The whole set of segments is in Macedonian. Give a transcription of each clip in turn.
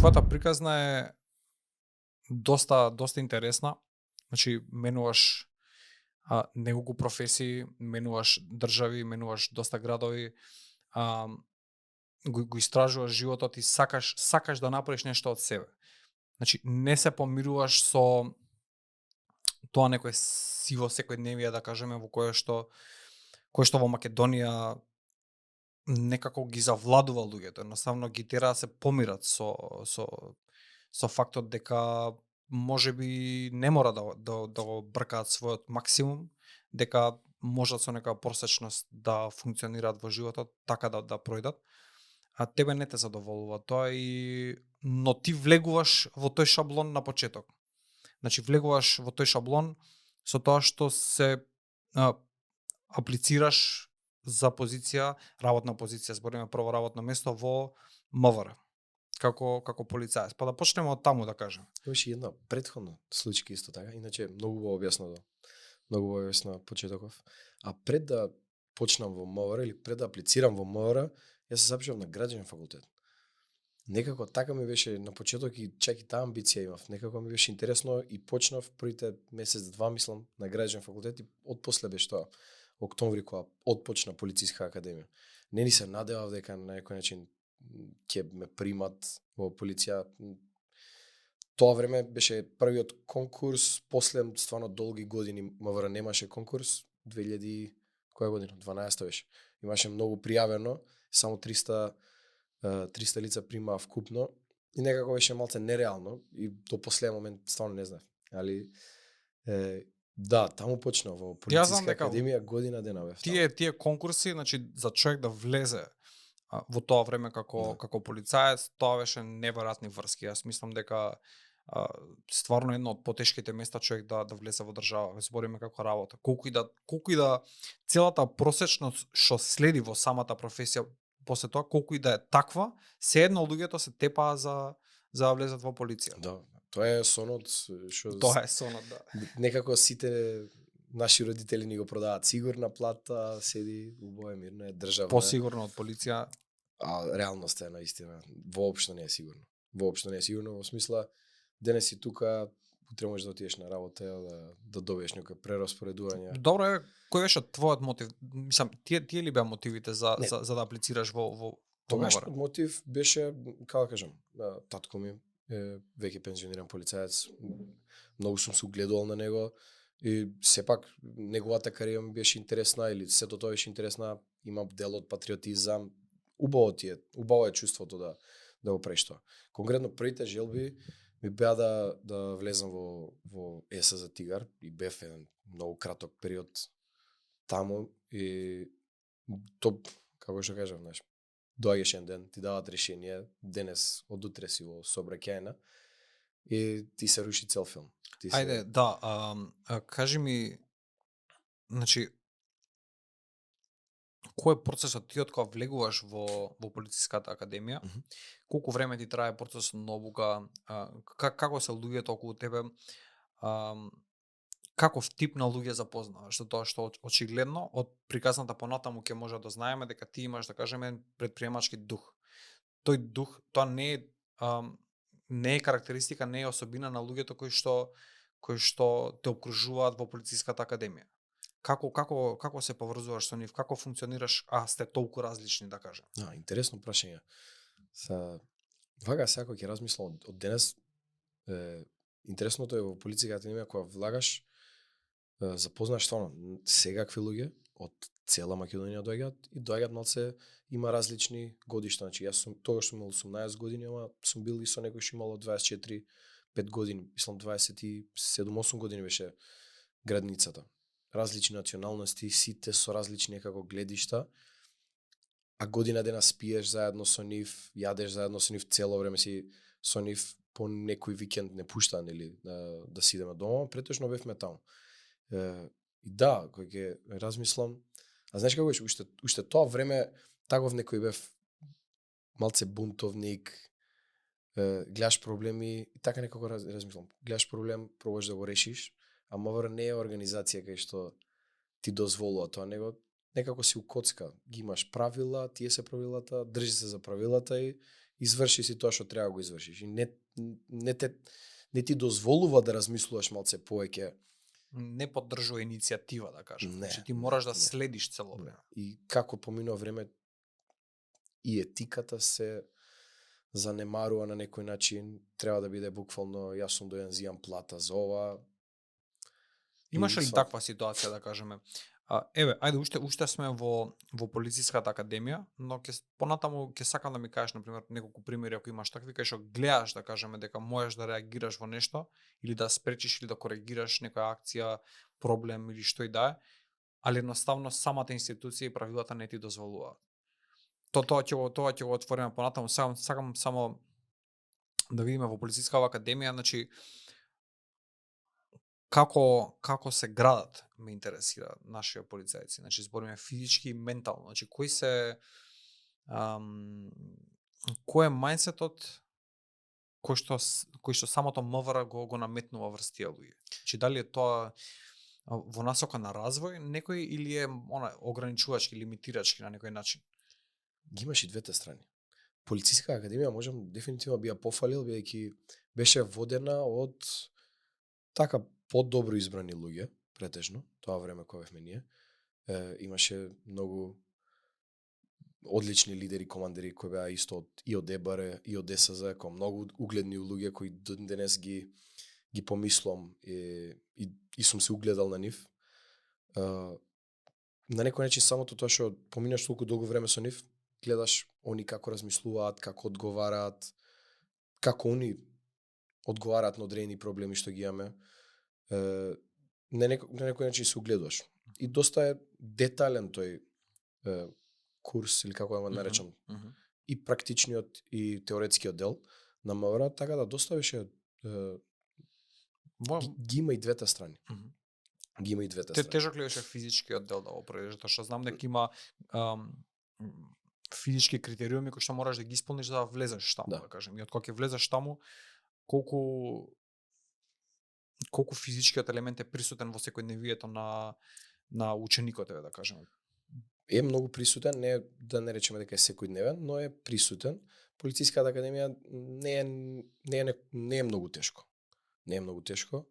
твојата приказна е доста интересна. Значи, менуваш неколку професии, менуваш држави, менуваш доста градови, го истражуваш животот и сакаш да направиш нешто од себе. Значи, не се помируваш со тоа некое сиво секојдневие, да кажеме, во кое што во Македонија некако ги завладува луѓето. Едноставно ги тера да се помират со фактот дека можеби не мора да го бркаат својот максимум, дека можат со нека просечност да функционираат во животот, така да пројдат, а тебе не те задоволува тоа но ти влегуваш во тој шаблон на почеток. Значи, влегуваш во тој шаблон со тоа што се аплицираш за позиција, работна позиција, збориме прво работно место во МВР како полицаец. Па да почнеме од таму, да кажем. Имаше една претходна случка исто така, иначе многу објасно почетоков. А пред да почнам во МВР или пред да аплицирам во МВР, јас се запишав на граѓанен факултет. Некако така ми беше на почеток и чак и таа амбиција имав. Некако ми беше интересно и почнав првите месец-два, мислам, на граѓанен факултет и отпосле беше тоа октомври кога отпочна полициска академија. Не ни се надевав дека на некој начин ќе ме примат во полиција. Тоа време беше првиот конкурс, после стварно долги години МВР немаше конкурс, 2000 која година? 12 беше. Имаше многу пријавено, само 300 лица примаа вкупно и некако беше малце нереално и до последен момент стварно не знаев. Али да, таму почнав во полициска академија година дена бев. Тие конкурси, значи за човек да влезе во тоа време како полицаец, тоа беше неверојатни врски. Јас мислам дека стварно едно од потешките места човек да влезе во држава. Збориме како работа. Колку и да целата просечност што следи во самата професија после тоа, колку и да е таква, се едно луѓето се тепаа за да влезат во полиција. Да, тоа е сонот што Тоа е сонот, да. Некако сите наши родители ни го продаваат сигурна плата, седи убава мирно е државна. Посигурно од полиција. А реалноста е наистина воопшто не е сигурно. Воопшто не е сигурно во смисла денес си тука, утре можеш да отидеш на работа да добиеш некој прераспоредување. Добро е, кој беше твојот мотив? Мислам, тие ли беа мотивите за да аплицираш во Тогаш мотив беше, како да кажам, татко ми е веќе пензиониран полицаец. Многу сум се угледувал на него и сепак неговата кариера ми беше интересна или сето тоа беше интересна, има дел од патриотизам. Убаво е чувството да го правиш тоа. Конкретно првите желби ми беа да влезам во ЕСА за Тигар и бев еден многу краток период таму и то, како што кажав, знаеш, доаѓаш еден ден, ти дават решение, денес од утре си во сообраќајна и ти се руши цел филм. Ајде, да, кажи ми, значи, кој е процесот ти од кога влегуваш во полициската академија? Колку време ти трае процесот на обука? Како се луѓето околу тебе? Каков тип на луѓе запознаваш? Тоа што очигледно од приказната понатаму ќе може да знаеме дека ти имаш, да кажеме, предприемачки дух. Тој дух, тоа не е карактеристика, не е особина на луѓето кои што те окружуваат во полициската академија. Како се поврзуваш со нив? Како функционираш, сте толку различни, да кажем? Интересно прашање. Вака сега ќе размислам од денес. Интересното е во полициската академија кога влагаш, запознаш стварно секакви луѓе од цела Македонија доаѓаат малце, има различни годишта. Значи јас сум тогаш сум имал 18 години, ама сум бил и со некој што имало 24-5 години, мислам 27-8 години беше градницата. Различни националности, сите со различни некако гледишта, а година дена спиеш заедно со нив, јадеш заедно со нив, цело време си со нив, по некој викенд не пуштаан или да си идеме дома, претежно бевме таму. И да, кој ќе размислам, а знаеш како беше, уште тоа време таков некој бев малце бунтовник, гледаш проблеми и така некако размислам. Гледаш проблем, пробаш да го решиш, а МВР не е организација кај што ти дозволува тоа, некако си у коцка. Ги имаш правила, тие се правилата, држи се за правилата и изврши си тоа што треба да го извршиш и не ти дозволува да размислуваш малце повеќе. Не поддржува иницијатива, да кажем. Не, Значи ти мораш да не. следиш цело време. И како поминува време и етиката се занемарува на некој начин, треба да биде буквално јас сум дојден зијам плата за ова. Имаш ли таква ситуација, да кажеме? Еве, ајде уште сме во полициската академија, но понатаму ќе сакам да ми кажеш на пример неколку примери ако имаш такви кај што гледаш, да кажеме, дека можеш да реагираш во нешто или да спречиш или да коригираш некоја акција, проблем или што и да е, али едноставно самата институција и правилата не ти дозволуваат. Тоа ќе го отвориме понатаму. Сакам само да видиме во полициската академија, значи како се градат, ме интересира нашите полицајци. Значи збориме физички и ментално. Значи кој е мајндсетот кој што самото МВР го наметнува врз тие луѓе. Значи дали е тоа во насока на развој некој или е ограничувачки, лимитирачки на некој начин? Ги имаш и двете страни. Полициска академија можам дефинитивно би ја пофалил бидејќи беше водена од така подобро избрани луѓе, претежно, тоа време кога бевме ние. Имаше многу одлични лидери, командири кои беа исто и од ДБР и од ДСЗ, кои многу угледни луѓе кои денес ги помислам и сум се угледал на нив. На некој начин самото тоа што поминаш толку долго време со нив, гледаш они како размислуваат, како одговараат, како они одговараат на одредени проблеми што ги имаме. На некој начин се угледуваш. И доста е детален тој курс, или како да го наречам, и практичниот и теоретскиот дел на МВР, така да доста беше ги има и двете страни. Ги има и двете страни. Тежок ли беше физичкиот дел да го проведеш, затоа што знам дека има физички критериуми кои што мораш да ги исполниш за да влезеш таму, да кажем. И од кога ќе влезеш таму, колку физичкиот елемент е присутен во секојдневието на ученикот, да кажеме? Е многу присутен, не да не речеме дека е секојдневен, но е присутен. Полициската академија не е многу тешко. Не е многу тешко.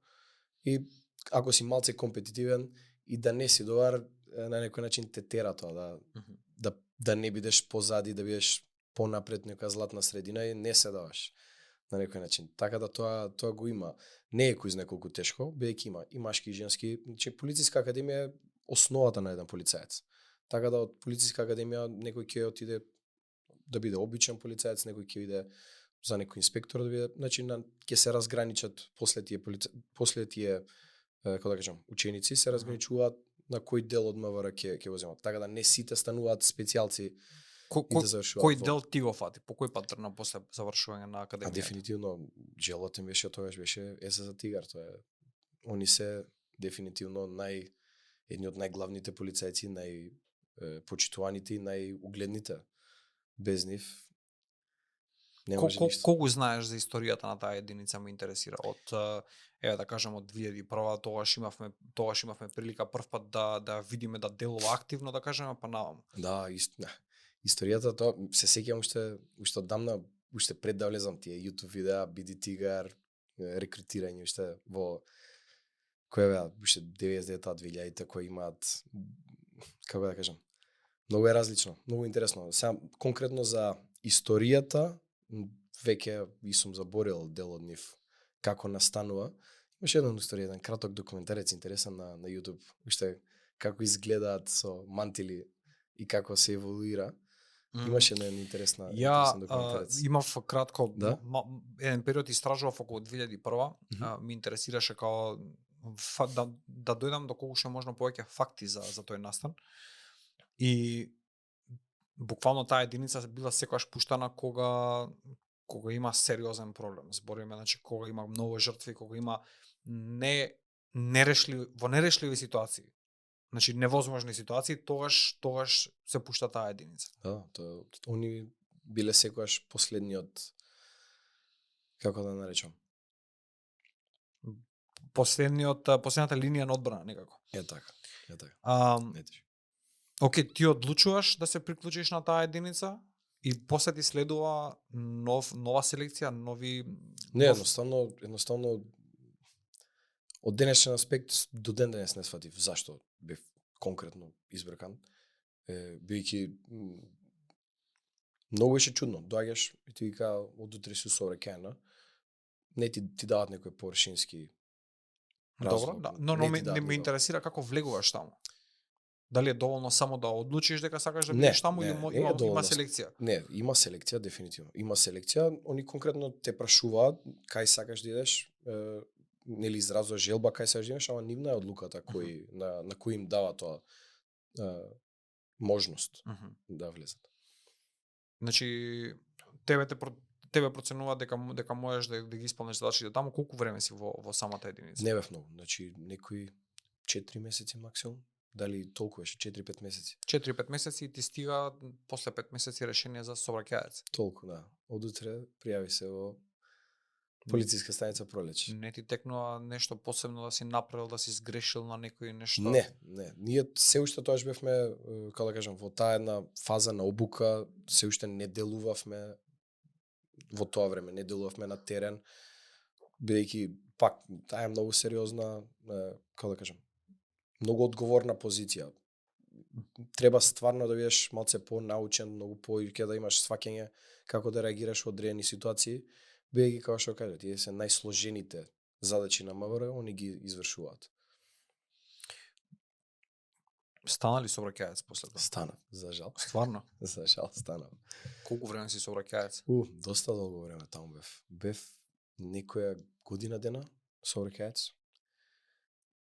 И ако си малце компетитивен и да не си добар, на некој начин те тера тоа да не бидеш позади, да бидеш понапред, некоја златна средина и не се даваш на некој начин. Така да тоа го има. Не е кој знае колку тешко, бидејќи има и машки и женски. Значи полициска академија е основата на еден полицаец. Така да од полициска академија некој ќе отиде да биде обичен полицаец, некој ќе иде за некој инспектор да биде, значи ќе се разграничат после тие како да кажам, ученици се разграничуваат на кој дел од МВР ќе го земат. Така да не сите стануваат специјалци и да завршуваат. Кој дел ти го фати? По кој пат тргна после завршување на академијата? Дефинитивно желот им беше тоа беше СС Тигар, тоа е. Они се дефинитивно едни од најглавните полицајци, најпочитуваните и најугледните. Без нив не може ништо. Колку знаеш за историјата на таа единица ме интересира? Од еве да кажам од 2001 тогаш имавме прилика прв пат да видиме да делува активно, да кажеме, па наваму. Да, историјата тоа се сеќавам уште одамна, уште пред да влезам тие YouTube видеа, Биди Тигар, рекрутирање уште во која беа уште 99-та, 2000-та кои имаат, како да кажам, многу е различно, многу интересно. Сега конкретно за историјата веќе и сум заборил дел од нив како настанува. Имаше една историја, еден краток документарец интересен на YouTube, уште како изгледаат со мантили и како се еволуира. Имаше една интересна документарец. Имав кратко, еден период истражував околу 2001, ми интересираше као да дојдам до колку ше можно повеќе факти за тој настан. И буквално таа единица била секогаш пуштана кога има сериозен проблем. Збориме, значи кога има многу жртви, кога има нерешливи ситуации. Значи невозможни ситуации, тогаш се пушта таа единица. Да, они биле секогаш последниот, како да наречам, последната линија на одбрана некако. Е така. Океј, ти одлучуваш да се приклучиш на таа единица И после ти следува нова селекција, нови Не, едноставно од денешен аспект до ден денес не сватив зашто бев конкретно избркан. Бидејќи многу беше чудно. Доаѓаш и ти вика од утре си сообраќајна. Не ти дават некој површински Добро, разлог. да. Но не ме интересира како влегуваш таму. Дали е доволно само да одлучиш дека сакаш да бидеш таму или има селекција? Не, има селекција дефинитивно. Има селекција, они конкретно те прашуваат кај сакаш да идеш, нели изразува желба кај сакаш да идеш, ама нивна е одлуката на кој им дава тоа можност да влезат. Значи тебе проценува дека можеш да ги исполниш задачите таму. Колку време си во самата единица? Не бев многу, значи некои 4 месеци максимум. Дали толку беше 4-5 месеци. 4-5 месеци и ти стига после 5 месеци решение за сообраќајац. Толку, да. Од утре пријави се во полициска станица Пролеч. Не ти текнува нешто посебно да си направил, да си сгрешил на некој нешто? Не. Ние се уште тоаш бевме, како да кажам, во таа една фаза на обука, се уште не делувавме во тоа време, не делувавме на терен, бидејќи пак таа е многу сериозна, како да кажам, многу одговорна позиција. Треба стварно да бидеш малце понаучен, многу повеќе да имаш сваќање како да реагираш во одредени ситуации, бидејќи како што кажа, тие се најсложените задачи на МВР, они ги извршуваат. Стана ли сообраќајац после тоа? Стана, за жал. Стварно? За жал стана. Колку време си сообраќајац? Доста долго време таму бев. Бев некоја година дена сообраќајац.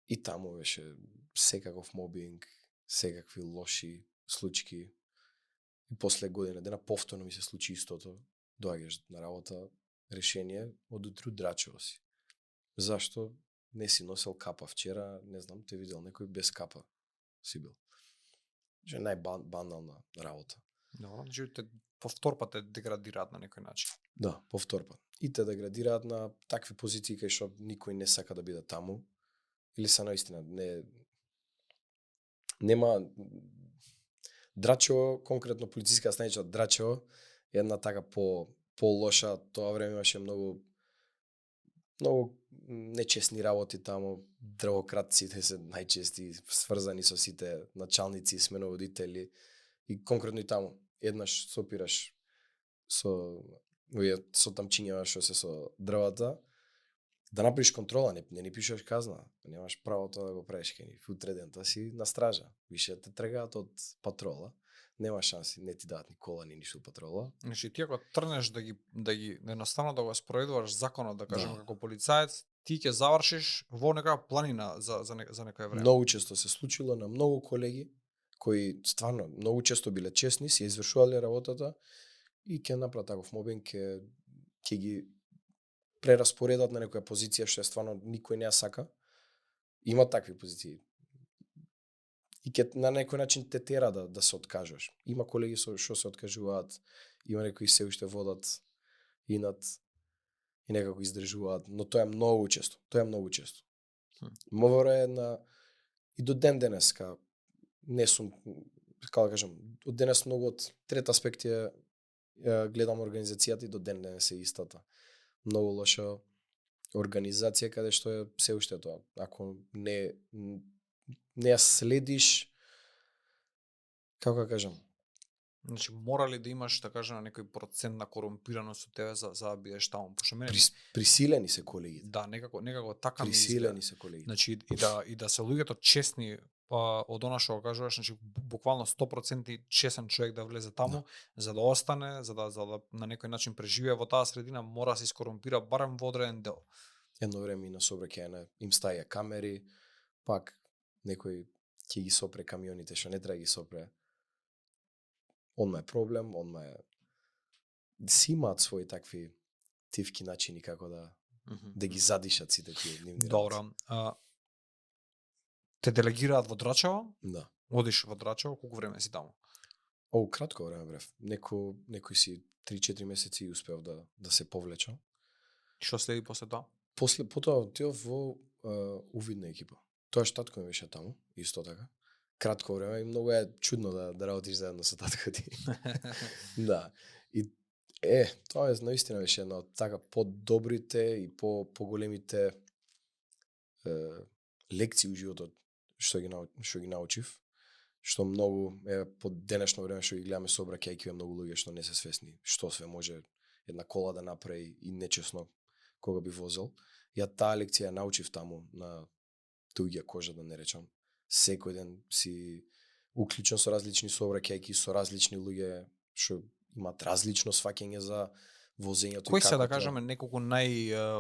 И таму беше секаков мобинг, секакви лоши случаи. И после година дена повторно ми се случи истото. Доаѓаш на работа, решение, од утре драчево си. Зашто не си носел капа вчера, не знам, те видел некој без капа си бил. Че најбанална работа. Добро, значи повтор пат те деградираат на некој начин. Да, повтор пат. И те деградираат на такви позиции кај што никој не сака да биде таму. Или се наистина нема Драчево, конкретно полициска станица Драчево, една така по-лоша, тоа време имаше многу нечесни работи таму, дрвократците се најчести сврзани со сите началници и сменоводители и конкретно и таму еднаш сопираш со тамчињава што се со дрвата, да направиш контрола, не ни пишеш казна, немаш правото да го правиш кај нив. Утре дента си на стража, више те тргаат од патрола, нема шанси, не ти дадат ни кола, ни ништо патрола. Значи ти ако трнеш да ги едноставно да го спроведуваш законот, да кажеме како полицаец, ти ќе завршиш во некоја планина за некое време. Многу често се случило на многу колеги кои стварно многу често биле честни, си извршувале работата и ќе направат таков мобинг, ќе ги прераспоредат на некоја позиција што е стварно никој не ја сака. Има такви позиции. И ќе на некој начин те тера да се откажеш. Има колеги што се откажуваат, има некои се уште водат инат и некако издржуваат, но тоа е многу често. МВР е и до ден денеска не сум, како да кажам, од денес многу од трет аспект гледам организацијата и до ден денес е истата. Многу лоша организација каде што е се уште тоа. Ако не ја следиш, како да кажам, значи мора ли да имаш, да кажем, некој процент на корумпираност со тебе за да бидеш таму? Пошто мене присилени се колегите. Да, некако така ми присилени се колегите. Значи и да се луѓето честни од она што го кажуваш, значи буквално 100% честен човек да влезе таму, за да остане, за да на некој начин преживее во таа средина, мора да се искорумпира барем во одреден дел. Едно време и на сообраќајна им стаја камери, пак некој ќе ги сопре камионите што не треба ги сопре. Онма е проблем, си имаат своји такви тивки начини како да ги задишат сите тие нивни. Добро. Те делегираат во Драчево? Да. Одиш во Драчево, колку време си таму? Кратко време брев. Некој си 3-4 месеци и успев да се повлечам. Што следи после тоа? Потоа отидов во увидна екипа. Тоа штатко ми беше таму, исто така. кратко време и многу е чудно да работиш заедно со татко ти. Да. И тоа е наистина беше една од така подобрите и поголемите лекции у животот што ги научив, што многу по денешно време што ги гледаме сообраќајќи многу луѓе што не се свесни што све може една кола да направи и нечесно кога би возел. Ја таа лекција научив таму на туѓа кожа, да не речам. Секој ден си уклучен со различни сообраќајки, со различни луѓе што имаат различно сваќање за возењето. Кои се, да кажеме, неколку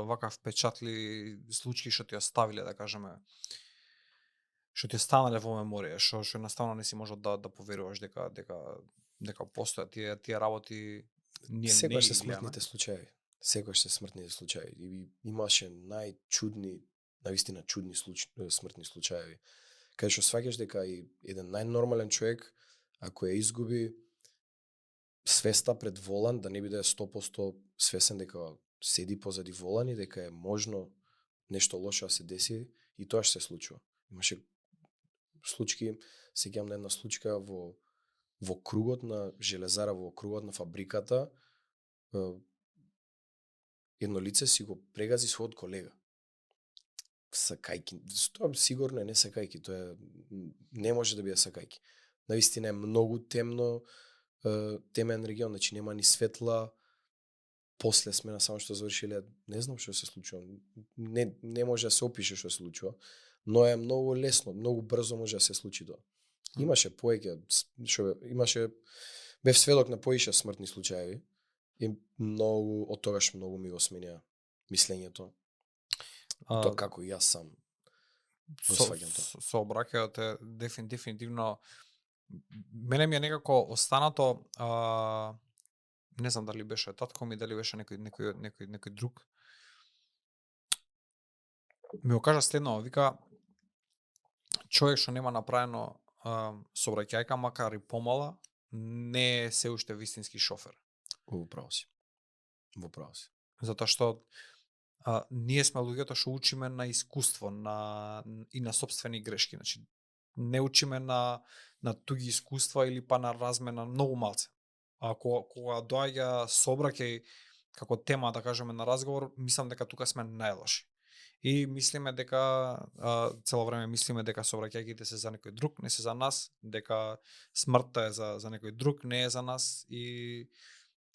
вака впечатли случаи што ти оставиле, да кажеме, што ти останале во меморија, што наставно не си можел да поверуваш дека постојат тие работи, ние секогаш не се смртните случаи. Секогаш се смртните случаи. И имаше најчудни, навистина чудни смртни случаи. Кај што сваќаш дека и еден најнормален човек, ако ја изгуби свеста пред волан, да не биде 100% свесен дека седи позади волан и дека е можно нешто лошо да се деси, и тоа што се случува. Имаше случаи, сеќавам на една случка во кругот на железара, во кругот на фабриката, едно лице си го прегази својот колега. Сакајки. Тоа сигурно не сакајки, тоа не може да биде сакајки. Навистина е многу темен регион, значи нема ни светла. После смена само што завршиле, не знам што се случува. Не може да се опише што се случува, но е многу лесно, многу брзо може да се случи тоа. Имаше бев сведок на поише смртни случаи и од тогаш многу ми го сменија мислењето. Тоа како и јас сам сваќам тоа. Сообраќајот е дефинитивно, мене ми е некако останато, не знам дали беше татко ми, дали беше некој друг, ми го кажа следно, вика, човек што нема направено сообраќајка, макар и помала, не е се уште вистински шофер. Во право си. Затоа што ние сме луѓето што учиме на искуство, и на сопствени грешки. Значи, не учиме на туги искуства или па на размена многу малце. А кога доаѓа сообраќај како тема, да кажеме, на разговор, мислам дека тука сме најлоши. И мислиме дека цело време мислиме дека сообраќајките се за некој друг, не се за нас, дека смртта е за некој друг, не е за нас, и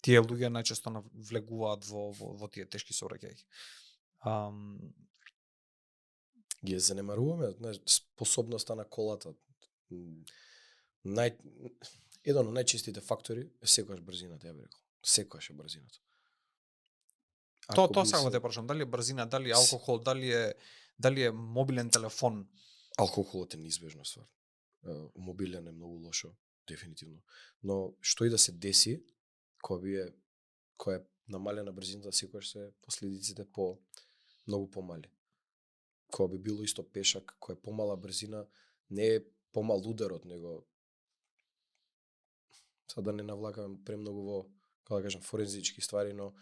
тие луѓе најчесто влегуваат во тие тешки сообраќајки. Ги занемаруваме способноста на колата. Еден од најчестите фактори е секогаш брзината, ја би рекол. Секогаш е брзината. Тоа само да прашам, дали е брзина, дали е алкохол, дали е мобилен телефон? Алкохолот е неизбежна ствар. Мобилен е многу лошо, дефинитивно. Но што и да се деси, кога е намалена брзината, секогаш се последиците многу помали. Кога би било исто пешак, која е помала брзина, не е помал ударот, него сад да не навлакам премногу во, како да кажам, форензички ствари, но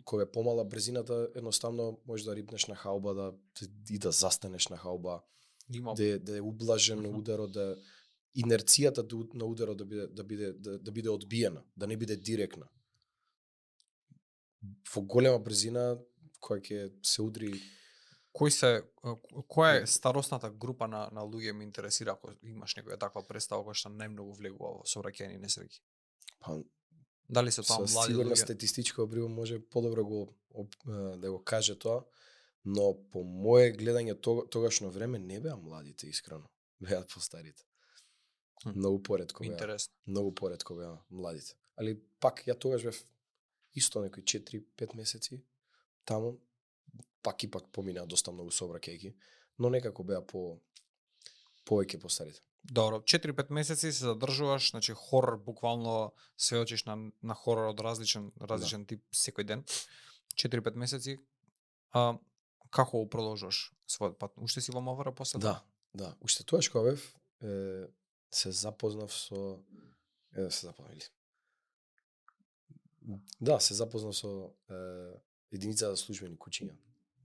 кога е помала брзината, едноставно можеш да рипнеш на хауба, да застанеш на хауба, да е ублажен ударот, да инерцијата на ударот да биде одбиена, да не биде директна. Во голема брзина, која ќе се удри. Која е старосната група на луѓе ме интересира, ако имаш некоја таква представа која што најмногу влегува во сообраќајни несреќи? Дали се тоа млади луѓе? Сигурно статистичко обрива може подобро да го каже тоа, но по мое гледање тогашно време не беа младите, искрено. Беа постарите. Многу поретко беа. Интересно. Многу поретко беа младите. Али пак ја тогаш бев исто некои 4-5 месеци таму, пак поминаа доста многу сообраќајки, но некако беа повеќе постарите. Добро, 4-5 месеци се задржуваш, значи хорор, буквално сведочиш на хорор од различен тип секој ден. 4-5 месеци. Како продолжуваш својот пат? Уште си во МВР после? Да. Уште тоа што бев, се запознав со единица за службени кучиња.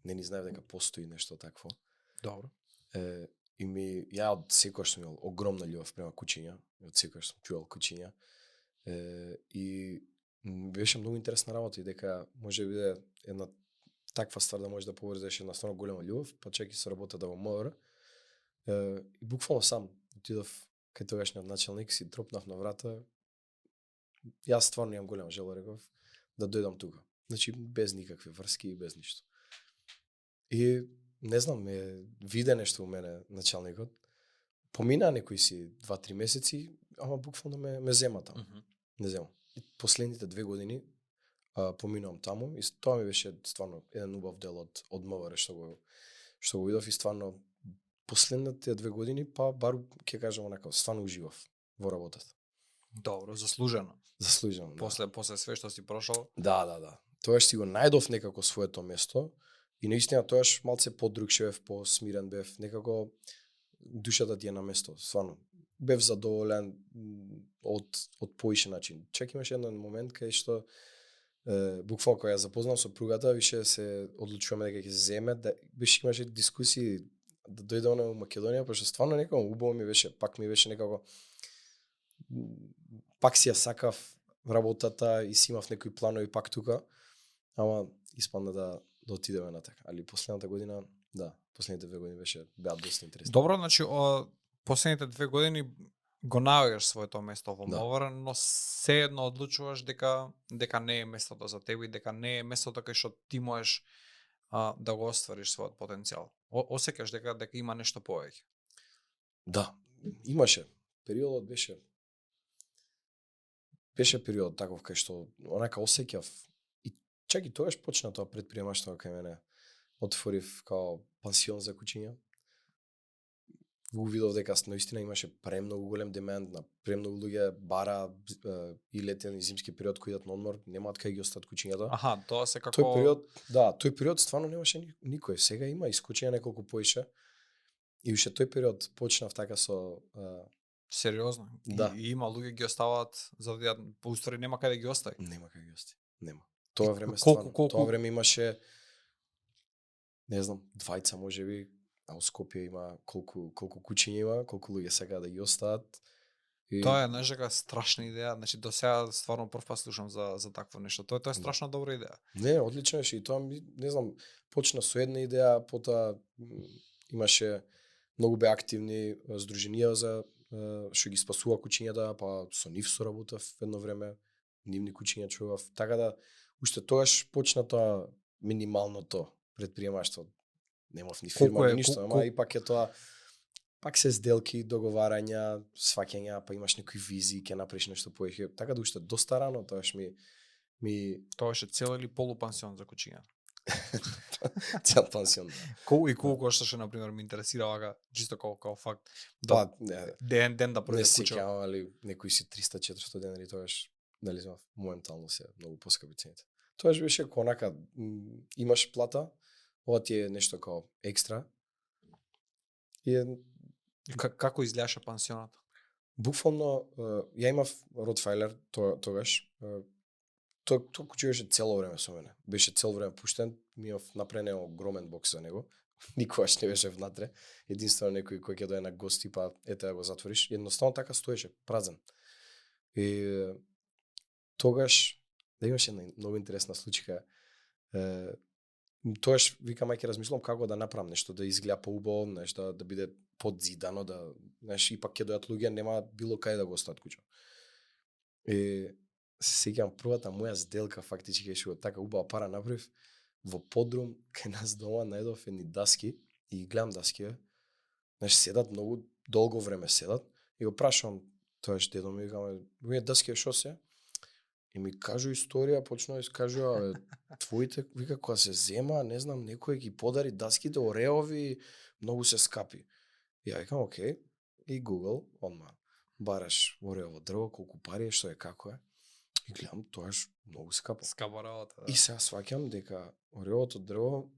Не ни знаев дека постои нешто такво. Добро. ја од секогаш сум имал огромна љубов према кучиња, од секогаш сум чувал кучиња. И беше многу интересна работа и дека може да биде една таква ствар да може да поврзеш една стварно голема љубов, па чак и со работата во МВР. И буквално сам отидов кај тогашниот началник, си тропнав на врата. Јас стварно имам голема желба, реков, да дојдам тука. Значи без никакви врски и без ништо. И не знам, виде нешто у мене началникот. Помина некои си 2-3 месеци, ама буквално ме зема таму. Не зема. И последните 2 години поминувам таму и тоа ми беше стварно еден убав дел од МВР што го видов и стварно последните 2 години па бару ќе кажам онака стварно уживав во работата. Добро, заслужено. Заслужено. После све што си прошол. Да. Тоаш си го најдов некако своето место и наистина тоаш малце подрукше бев, посмирен бев, некако душата ти е на место, стварно. Бев задоволен од поише начин. Чак имаше еден момент кај што буквално кога ја запознав сопругата, више се одлучуваме дека ќе се земе, да имаше дискусии да дојде она во Македонија, пошто стварно некако убаво ми беше, пак си ја сакав работата и си имав некои планови пак тука, ама испадна да отидеме натака. Али последната година, последните 2 години беа доста интересни. Добро, значи последните 2 години го наоѓаш своето место во МВР, но сеедно одлучуваш дека не е местото за тебе и дека не е местото кај што ти можеш да го оствариш својот потенцијал. Осеќаш дека има нешто повеќе. Да, имаше. Периодот беше период таков кај што онака осеќав и чак и тогаш почна тоа предприемаштво кај мене. Отворив као пансион за кучиња. Го видов дека наистина имаше премногу голем деманд, на премногу луѓе бара и летен и зимски период кои идат на одмор, немаат кај ги остат кучињата. Аха, тоа се како тој период стварно немаше никој. Сега има исклучење неколку поише. И уште тој период почнав така со сериозно. Да. И има луѓе ги оставаат за да по устори нема каде да ги остави. Нема каде ги остави. Нема. Тоа време стварно. Тоа време имаше не знам, 2 можеби, а во Скопје има колку кучиња има, колку луѓе сакаат да ги остават. И тоа е нешто страшна идеја, значи до сега стварно прв пат слушам за такво нешто. Тоа е страшно добра идеја. Не, одлично беше и тоа не знам, почна со една идеја, потоа имаше многу бе активни здруженија за што ги спасува кучињата, па со нив соработав едно време, нивни кучиња чував. Така да уште тогаш почна тоа минималното предприемаштво. Немав ни фирма, ни ништо, ама и пак е тоа, пак се сделки, договарања, сваќања, па имаш некои визии, ќе направиш нешто повеќе. Така да уште доста рано тоаш Тоа беше цел или полупансион за кучиња? Цел пансион. Колку кошташе, например, ме интересира вака, чисто како факт. Да, ден да пројде куча. Не сеќавам, али некои си 300-400 денари тогаш, дали знам, моментално се многу поскапи цените. Тоаш беше конака, имаш плата, ова ти е нешто како екстра. И како изгледаше пансионот? Буквално, ја имав Ротвајлер тогаш. Тој куче беше цело време со мене. Беше цело време пуштен, ми имав направен огромен бокс за него. Никогаш не беше внатре. Единствено некој кој ќе дое на гости, па ете да го затвориш. Едноставно така стоеше, празен. И тогаш, да имаше една многу интересна случаја. Тоаш викам ајде размислам како да направам нешто да изгледа поубаво, нешто да биде подзидано, да ипак ќе дојдат луѓе, нема било каде да го остават куќа. И се сеќавам првата моја сделка фактички што така убава пара направив во подрум кај нас дома најдов едни даски и гледам даскиве. Седат многу долго време седат и го прашувам тоаш дедо ми викаме, "Овие даскиве што се?" И ми кажу историја, почна да искажува, твоите, вика, кога се зема, не знам, некој ги подари даските ореови, многу се скапи. И ја викам, окей, и Google, одма, бараш ореово дрво, колку пари е, што е, како е. И гледам, тоаш многу скапо. Скапа работа, да. И сега сваќам дека ореовото дрво,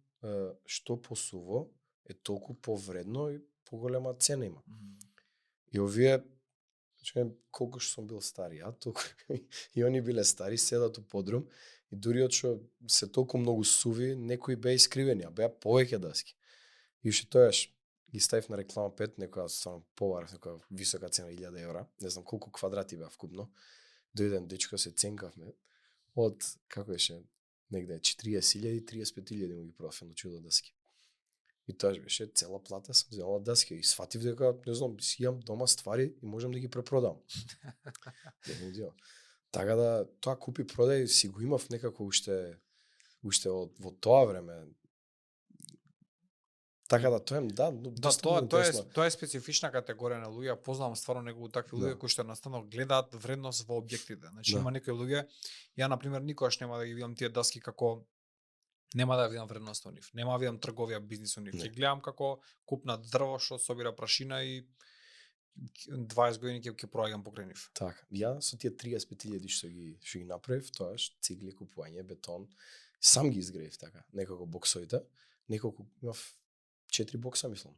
што посуво, е толку повредно и поголема цена има. И овие, колку што сум бил стари, толку и они биле стари, седат у подрум и дури од што се толку многу суви, некои беа искривени, а беа повеќе даски. И уште тоаш ги ставив на реклама 5, некоја стварно побарав, некоја висока цена 1000 евра, не знам колку квадрати беа вкупно. Дојден дечко, се ценкавме од како беше негде 40.000, 35.000 му ги продав едно чудо даски. И тоа беше цела плата, сум земала даски и сватив дека не знам, си имам дома ствари и можам да ги препродам. Дефинитивно. Така да тоа купи продај си го имав некако уште во тоа време. Така да тоа тоа е специфична категорија на луѓе, познавам стварно неколку такви луѓе кои што едноставно гледаат вредност во објектите. Значи има некои луѓе, ја на пример никогаш нема да ги видам тие даски како нема да видам вредност во нив, нема да видам трговија, бизнис во нив. Ќе гледам како купнат дрво што собира прашина и 20 години ќе проаѓам покрај нив. Така. Ја со тие 35.000 што ги направив, тоаш цигли, купување, бетон, сам ги изгреев така, некако боксовите, неколку имав 4 бокса, мислам.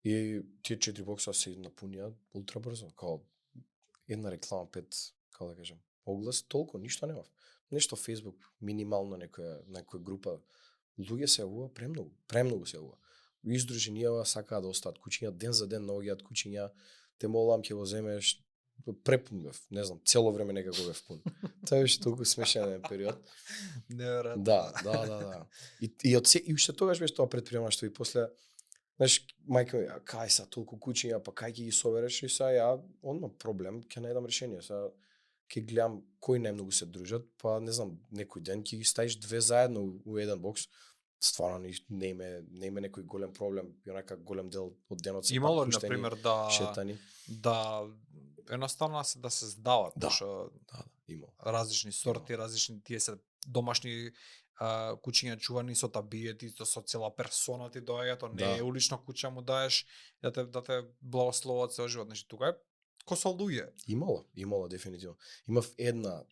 И тие 4 бокса се напунија ултра брзо, као една реклама 5, како да кажам, оглас, толку, ништо немав. Нешто Facebook, минимално некоја група, луѓе се јавува премногу се јавува. Издруженијава сакаат да остаат куќиња, ден за ден наоѓаат куќиња, те молам ќе го земеш, препун бев, не знам, цело време некако бев пун. Тоа беше толку смешен период. Неверојатно. Да. И уште тогаш беше тоа претприемаштво и после, знаеш, мајка ми, кај са толку куќиња, па кај ќе ги собереш и са ја, одма проблем, ќе најдам решение, са ќе гледам кои најмногу се дружат, па не знам, некој ден ќе ги ставиш две заедно у еден бокс. Стварно не име некој голем проблем, и онака голем дел од денот се имало, пак пуштени, например, шетани. Да едноставно да се здават, да, имало. Различни сорти, различни тие се домашни куќиња чувани со табиети, со цела персона ти доаѓа, тоа не е улично куќа му даеш да те благословат цел живот, значи тука е ко со луѓе. Имало дефинитивно. Имав една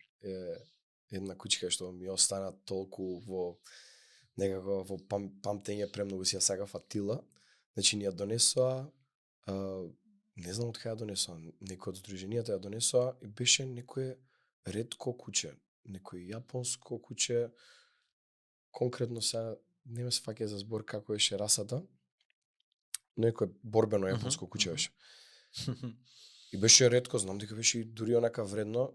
куќка што ми остана толку во некако во памтење, премногу си ја сакав Атила. Значи ни ја донесоа, не знам од кај ја донесоа, некој од здруженијата ја донесоа и беше некое ретко куќе, некој јапонско куќе, конкретно се не ме сфаќа за збор како беше расата, некое борбено јапонско куќе беше. И беше ретко, знам дека беше дури онака вредно,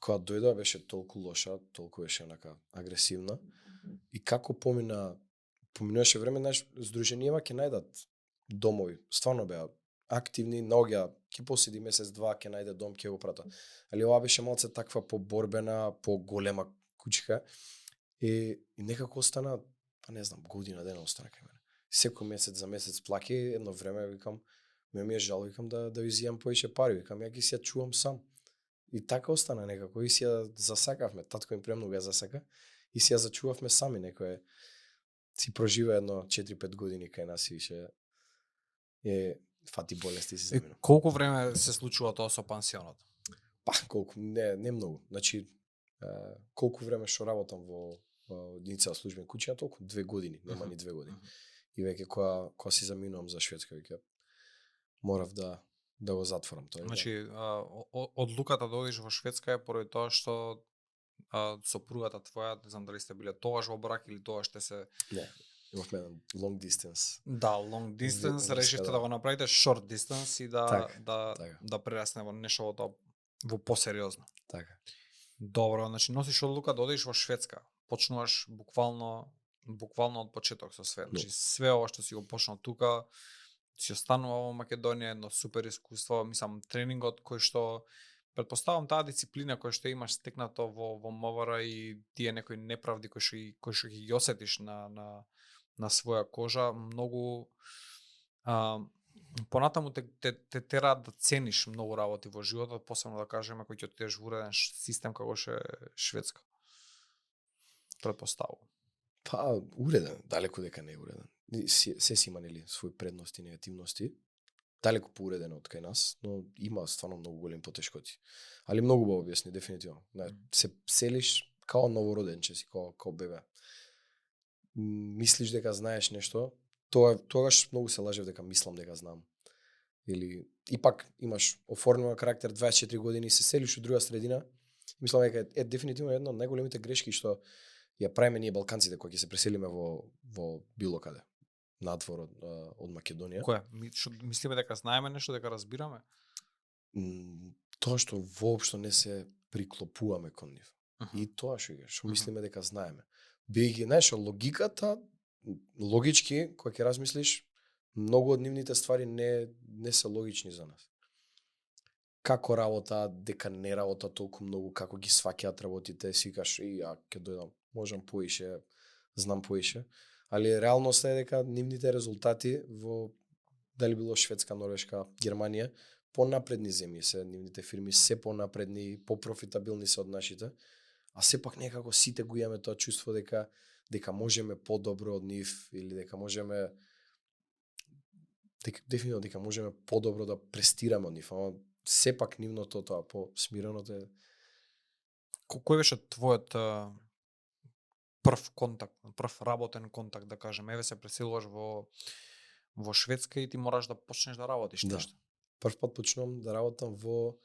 кога дојдоа беше толку лоша, толку беше онака агресивна. И како поминуваше време, знаеш, здруженијава ќе најдат домови, стварно беа активни, наоѓа, ќе поседи месец-два, ќе најде дом, ќе го прата. Али ова беше малце таква поборбена, поголема куќка и некако остана, па не знам, година дена остана кај мене. Секој месец за месец плаќи, едно време викам, ми е жал, викам да ја изијам поише пари, викам ја ги си ја чувам сам. И така остана некако и си ја засакавме, татко им премногу ја засака и си ја зачувавме сами, некој си проживеа едно 4-5 години кај нас и више фати болести си замина. Колку време се случува тоа со пансионот? Па, колку, не многу. Значи, колку време што работам во единица службени куќиња, толку 2 години, нема ни 2 години. И веќе кога си заминувам за Шведска, веќе морав да го затворам тоа. Значи, одлуката да одиш во Шведска е поради тоа што сопругата твоја, не знам дали сте биле тогаш во брак или тогаш сте се... Не, имавме long distance. Да, long distance, решивте да го направите short distance и да прерасне во нешто во посериозно. Така. Добро, значи носиш одлука да одиш во Шведска. Почнуваш буквално од почеток со све. Значи све ова што си го почнал тука, си останува во Македонија, едно супер искуство, мислам тренингот кој што претпоставам таа дисциплина која што имаш стекнато во МВР и тие некои неправди кои што ги осетиш на своја кожа, многу понатаму те тера да цениш многу работи во животот, посебно да кажеме кој ќе отидеш во уреден систем како што е Шведска. Претпоставувам. Па, уреден, далеку дека не е уреден. Се си има нели свои предности и негативности. Далеку поуредено од кај нас, но има стварно многу големи потешкоти. Али многу го објасни, дефинитивно. Се селиш као новороденче си, као бебе. Мислиш дека знаеш нешто, тогаш многу се лажев дека мислам дека знам. Или ипак имаш оформен карактер 24 години, се селиш у друга средина, мислам дека е дефинитивно една од најголемите грешки што ја правиме ние балканците кога ќе се преселиме во било каде. надвор од Македонија. Која? Што мислиме дека знаеме нешто, дека разбираме? Тоа што воопшто не се приклопуваме кон нив. И тоа што мислиме дека знаеме. Бидејќи, знаеш, логиката, логички, кога ќе размислиш, многу од нивните ствари не се логични за нас. Како работа, дека не работа толку многу, како ги сваќаат работите, си кажеш, ја ќе дојдам, можам поише, знам поише, али реалноста е дека нивните резултати во дали било Шведска, Норвешка, Германија, понапредни земји се нивните фирми, се понапредни, попрофитабилни се од нашите, а сепак некако сите го имаме тоа чувство дека можеме подобро од нив или дека можеме дефинитивно дека можеме подобро да престираме од нив, ама сепак нивното тоа по-смиреното е. Кој беше твојот прв контакт, прв работен контакт, да кажем, еве се преселуваш во Шведска и ти мораш да почнеш да работиш нешто? Прв пат почнувам да работам во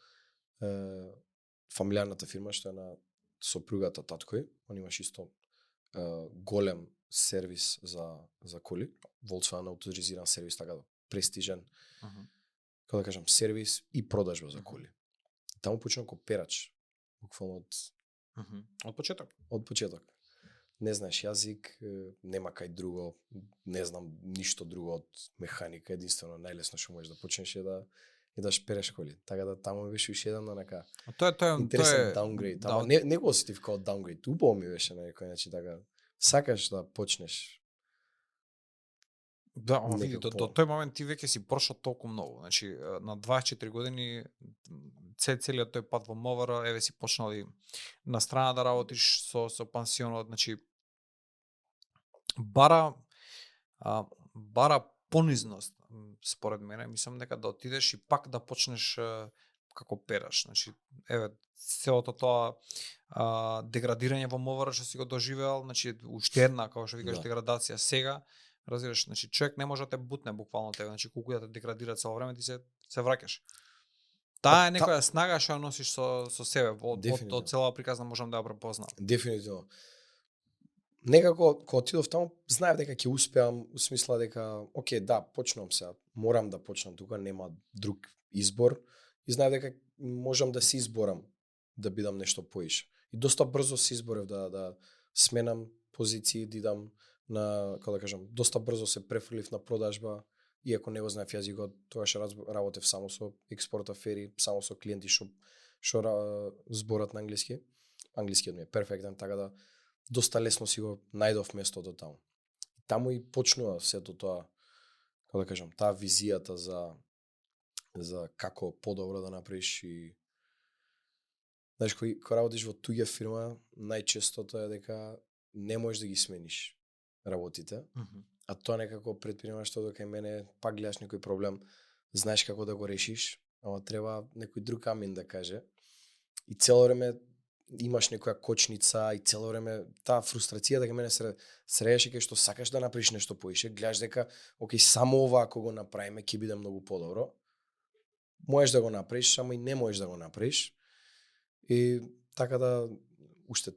фамилијарната фирма што е на сопругата таткој. Он имаш исто голем сервис за коли, Volkswagen авторизиран сервис, така да престижен. Како да кажам, сервис и продажба за коли. Таму почнувам како перач, буквално од почеток. Од почеток. Не знаеш јазик, нема кај друго, не знам ништо друго од механика, единствено најлесно што можеш да почнеш е да шпереш коли. Така да таму беше уште еден онака интересен даунгрейд. Ама не го осетив како даунгрейд, убаво ми беше на некој начин така. Сакаш да почнеш. Да, ама види, до тој момент ти веќе си прошол толку многу. Значи, на 24 години, целиот тој пат во МВР, еве си почнал и на страна да работиш со пансионот, значи, бара понизност, според мене. Мислам дека да отидеш и пак да почнеш како пераш. Значи, еве, целото тоа деградирање во МВР што си го доживеал, значи, уште една, како што викаш, деградација сега. Разбираш, значи човек не може да те бутне буквално тебе, значи колку да те деградира цело време ти се враќаш. Таа е некоја снага што ја носиш со себе, од целава приказна можам да ја препознам. Дефинитивно. Некако кога отидов таму, знаев дека ќе успеам, у смисла дека окей, да, почнувам сега, морам да почнам тука, нема друг избор и знаев дека можам да се изборам да бидам нешто поише. И доста брзо се изборев да сменам позиции, да идам на, како да кажам, доста брзо се префрлив на продажба, иако не го знаев јазикот, тогаш работев само со експорт афери, само со клиенти што зборат на англиски. Англискиот ми е перфектен, така да доста лесно си го најдов местото таму. Таму и почнува сето тоа, како да кажам, таа визијата за како подобро да направиш и знаеш, кога работиш во туѓа фирма, најчестото е дека не можеш да ги смениш работите, а тоа некако предприемаштво дека и мене пак гледаш некој проблем, знаеш како да го решиш, ама треба некој друг амин да каже. И цело време имаш некоја кочница и цело време таа фрустрација дека мене се срееше кај што сакаш да направиш нешто поише, гледаш дека окей, само ова ако го направиме ќе биде многу подобро. Можеш да го направиш, само и не можеш да го направиш. И така да уште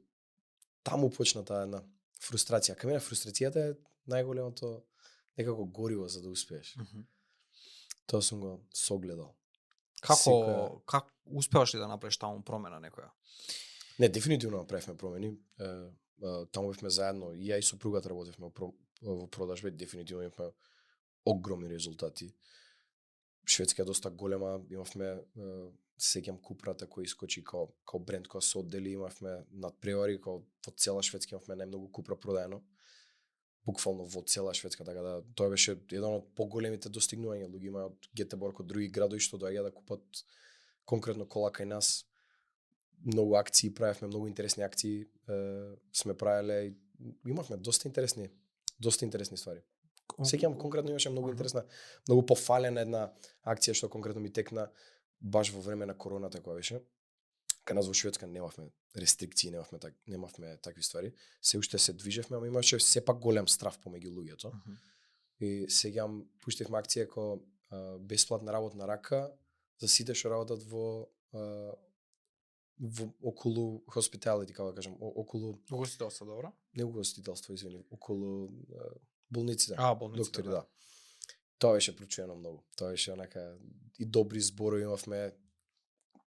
таму почна таа една фрустрација. Кај мене фрустрацијата е најголемото некако гориво за да успееш. Тоа сум го согледал. Како успеаш ли да направиш таму промена некоја? Не, дефинитивно направивме промени. Таму бевме заедно, и ја и сопругата работевме во продажба, дефинитивно имавме огромни резултати. Шведска е доста голема, имавме сеќам Купрата кој искочи као бренд кој се оддели, имавме надпревари, во цела Шведска имавме најмногу Купра продаено. Буквално во цела Шведска, така да тоа беше еден од поголемите достигнувања. Луѓе има од Гетеборг, од други градови што доаѓаат да купат конкретно кола кај нас. Многу акции правевме, многу интересни акции сме правеле, имавме доста интересни ствари. Сеќавам конкретно имаше многу интересна, многу пофалена една акција што конкретно ми текна баш во време на короната која беше. Кај нас во Шведска немавме рестрикции, немавме такви ствари. Се уште се движевме, ама имаше сепак голем страв помеѓу луѓето. И сеќавам пуштивме акција како бесплатна работна рака за сите што работат во околу hospitality, како да кажам, околу угостителство, добро? Не угостителство, извини, околу болниците. Болниците, доктори, да. Тоа беше прочуено многу. Тоа беше онака и добри зборови имавме.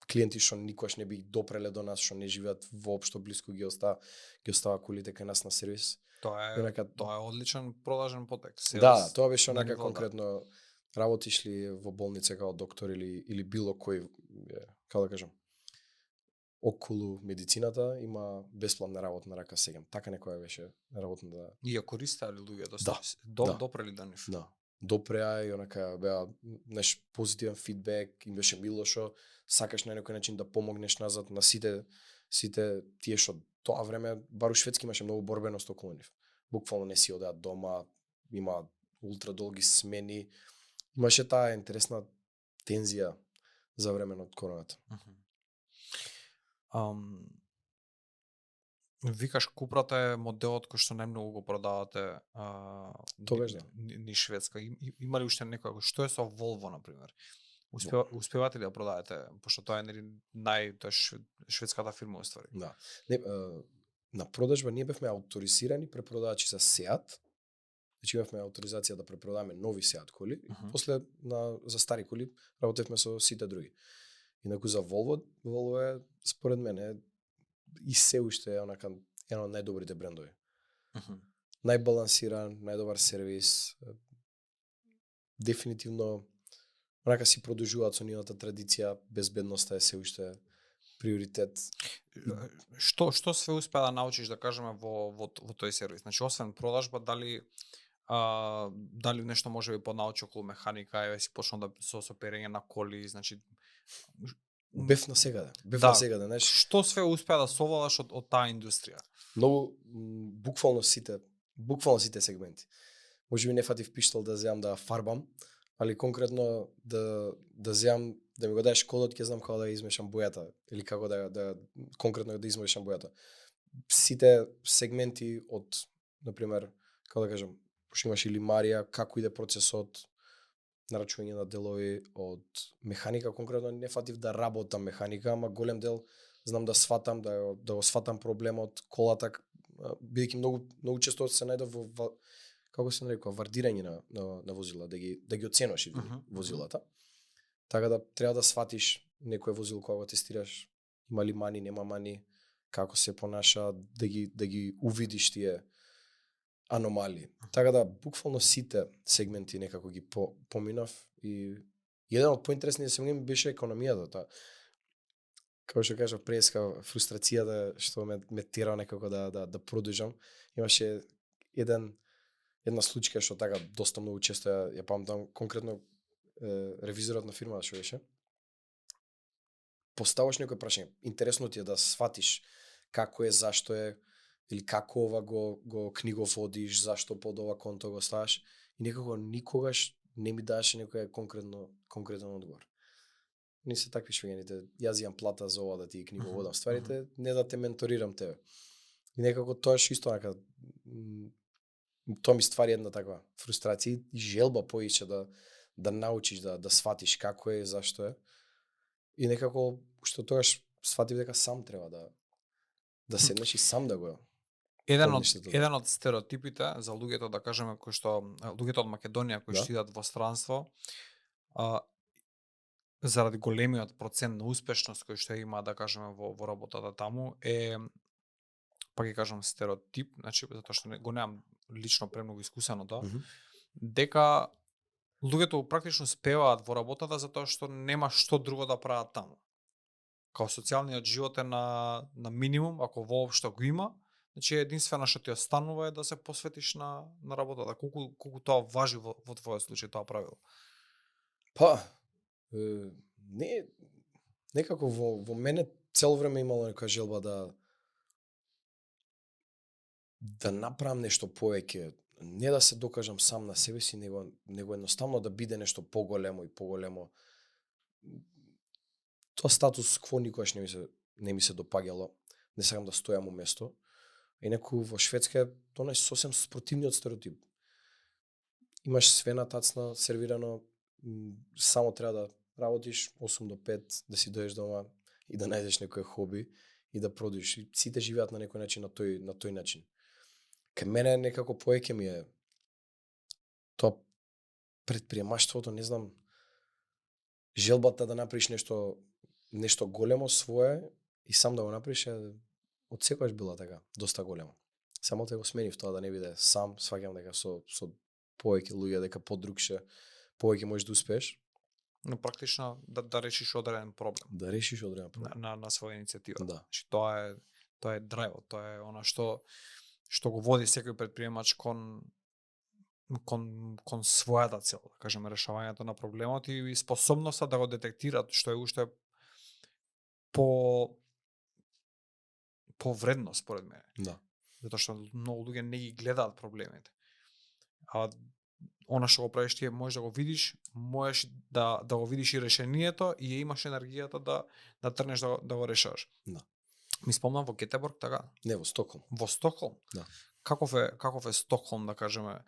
Клиенти што никогаш не би допреле до нас, што не живеат воопшто блиску, ги остава колите кај нас на сервис. Тоа е одличен продажен потек. Да, тоа беше на онака ниво, конкретно работиш ли во болница како доктор или било кој, како да кажам, околу медицината има бесплатна работна рака сега. Така некоја беше работната. И ја користеле луѓето Да. допрели до нив. Да. Допреа и онака беа позитивен фидбек, им беше мило што сакаш на некој начин да помогнеш назад на сите тие што тоа време бар у Шведски имаше многу борбеност околу нив. Буквално не си одеат дома, има ултра долги смени. Имаше таа интересна тензија за време од короната. Викаш Купрата е моделот кој што најмногу го продавате Тогаш да. Ни Шведска. Има ли уште некој, што е со Volvo на пример? Успевате ли да продадете, пошто тоа е шведската фирма уствари? Да. Не, на продажба ние бевме ауторизирани препродавачи за Seat. Значи имавме ауторизација да препродаваме нови Seat коли, после за стари коли работевме со сите други. Инаку за Volvo е според мене и се уште е онака еден од најдобрите брендови. Најбалансиран, најдобар сервис. Дефинитивно онака си продолжуваат со нивната традиција, безбедноста е се уште приоритет. Што све успеа да научиш, да кажеме, во тој сервис? Значи освен продажба, дали нешто може би понаучи околу механика, си почнал со перење на коли, значи Бев на сегаде, знаеш. Што све успеа да совладаш од таа индустрија? Многу буквално сите сегменти. Може би не фатив пиштол да земам да фарбам, али конкретно да земам да ми го дадеш кодот, ќе знам како да измешам бојата или како да конкретно да измешам бојата. Сите сегменти од, на пример, како да кажам, пошто имаш или Марија, како иде процесот, нарачување на делови од механика, конкретно не фатив да работам механика, ама голем дел знам да сватам, да го сватам проблемот, колата, бидејќи многу често се најдов во како се нарекува, вардирање на возила, да ги оценуваш возилата. Така да треба да сватиш некој возило кога го тестираш, има ли мани, нема мани, како се понаша, да ги увидиш тие аномалии. Така да буквално сите сегменти некако ги поминав и еден од поинтересните сегменти беше економијата. Како што кажав преска, фрустрацијата што ме тера некако да продолжам. Имаше една случка што така доста многу често ја памтам, конкретно ревизорот на фирмата што беше. Поставаш некој прашање, интересно ти е да сватиш како е, зашто е, или како ова го книговодиш, зашто под ова конто го ставаш, и некако никогаш не ми даваше некој конкретен одговор. Не се такви швеѓаните, јас имам плата за ова да ти книговодам стварите, не да те менторирам тебе. И некако тоа исто така, тоа ми ствари една таква фрустрација и желба поише да научиш, да сватиш како е, зашто е. И некако, што тогаш сватив дека сам треба да седнеш и сам да го Еден од стереотипите за луѓето, да кажеме, луѓето од Македонија кои што идат во странство, заради големиот процент на успешност кој што има, да кажеме, во работата таму, па ги кажам стереотип, значи затоа што го немам лично премногу искусено тоа, дека луѓето практично спеваат во работата затоа што нема што друго да прават таму. Као социјалниот живот е на минимум, ако воопшто го има, значи единствено што ти останува е да се посветиш на работата. Колку тоа важи во твојот случај тоа правило? Па, некако во мене цело време имало некоја желба да направам нешто повеќе, не да се докажам сам на себе си, него едноставно да биде нешто поголемо и поголемо. Тоа статус кво никогаш не ми се допаѓало, не сакам да стојам у место. Инаку во Шведска тоа е сосем спротивниот стереотип. Имаш све на тацна сервирано, само треба да работиш 8 до 5, да си дојдеш дома и да најдеш некој хоби и да продолжиш. Сите живеат на некој начин на тој начин. Кај мене некако повеќе ми е тоа предприемаштвото, не знам, желбата да направиш нешто големо свое и сам да го направиш од секогаш била така, доста големо. Само те го сменив тоа да не биде сам, сваќам дека со повеќе луѓе дека подрукше, повеќе можеш да успееш. Но практично да решиш одреден проблем. Да решиш одреден проблем. На своја иницијатива. Да. Значи тоа е драйвот, тоа е она што го води секој предприемач кон својата цел, да кажеме, решавањето на проблемот и способноста да го детектираат, што е уште по вредно според мене. Да. Затоа што многу луѓе не ги гледаат проблемите. А она што го правиш ти можеш да го видиш, можеш да го видиш и решението и имаш енергијата да трнеш да го решаваш. Да. Ми спомнам во Гетеборг, така? Не, во Стокхолм. Во Стокхолм? Да. Каков е Стокхолм, да кажеме?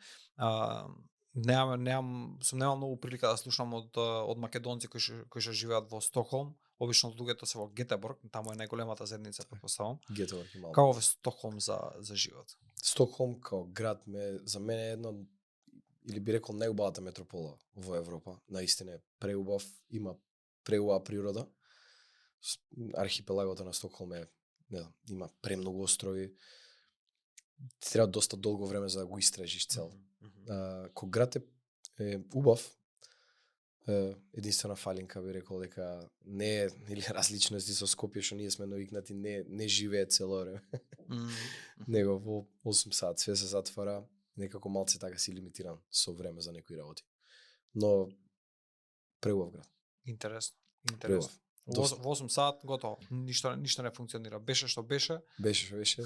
Немам многу прилика да слушам од македонци кои што живеат во Стокхолм. Обично луѓето се во Гетеборг, таму е најголемата заедница, претпоставам. Гетеборг и малку. Каков е Стокхолм за живот? Стокхолм као град за мене е едно, или би рекол најубавата метропола во Европа. Наистина е преубав, има преубава природа. Архипелагото на Стокхолм е, не знам, има премногу острови. Ти треба доста долго време за да го истражиш цел. Ко град е убав, единствена фалинка би рекол дека не е или различности со Скопје што ние сме навикнати, не живее цело време. Него во 8 сат све се затвара, некако малце така си лимитиран со време за некои работи. Но преубав град. Интересно. Преубав. Во 8 сат готово. Ништо не функционира. Беше што беше. Беше.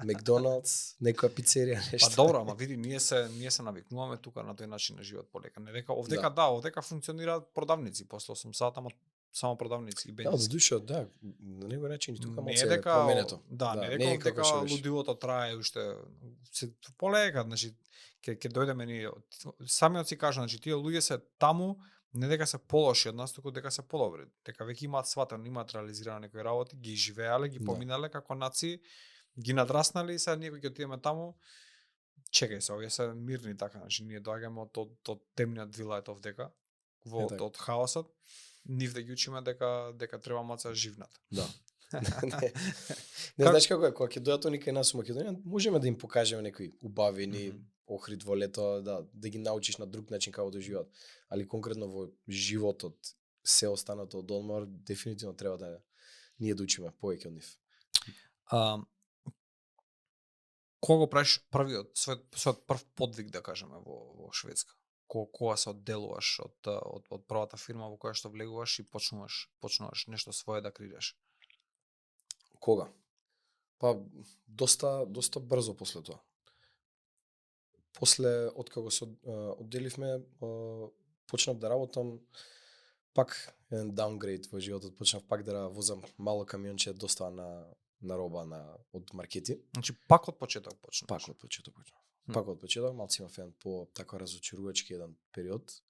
Макдоналдс, некоја пицерија, нешто. Па добро, ама види, ние се навикнуваме тука на тој начин на живот полека. Не дека овдека функционираат продавници после 8 сата, ама само продавници и бензин. Да, душо, да, на некој начин тука малце е променето. Да, не дека лудилото трае уште полека, значи ќе дојдеме ние. Самиот си кажа, значи тие луѓе се таму не дека се полоши од нас, туку дека се подобри. Дека веќе имаат сватено, имаат реализирано некои работи, ги живеале, ги поминале како нации, ги надраснали и сега ние ќе отидеме таму. Чекај се, овие се мирни така, значи ние доаѓаме од темниот вилајт овдека, од хаосот, нив да ги учиме дека треба малце да живнат. Да. Не знаеш како е, кога ќе дојдат они кај нас во Македонија, можеме да им покажеме некои убавини, Охрид во лето, да ги научиш на друг начин како да живеат. Али конкретно во животот, се останато од одмор, дефинитивно треба да ние да учиме повеќе од нив. Кога го правиш својот прв подвиг, да кажеме, во Шведска? Кога се одделуваш од првата фирма во која што влегуваш и почнуваш нешто свое да креираш? Кога? Па доста брзо после тоа. После откако се одделивме, почнав да работам пак еден даунгрейд во животот, почнав пак да возам мало камионче достава на роба од маркети. Значи пак од почеток почнав. Пак од почеток, малце имав еден по така разочарувачки еден период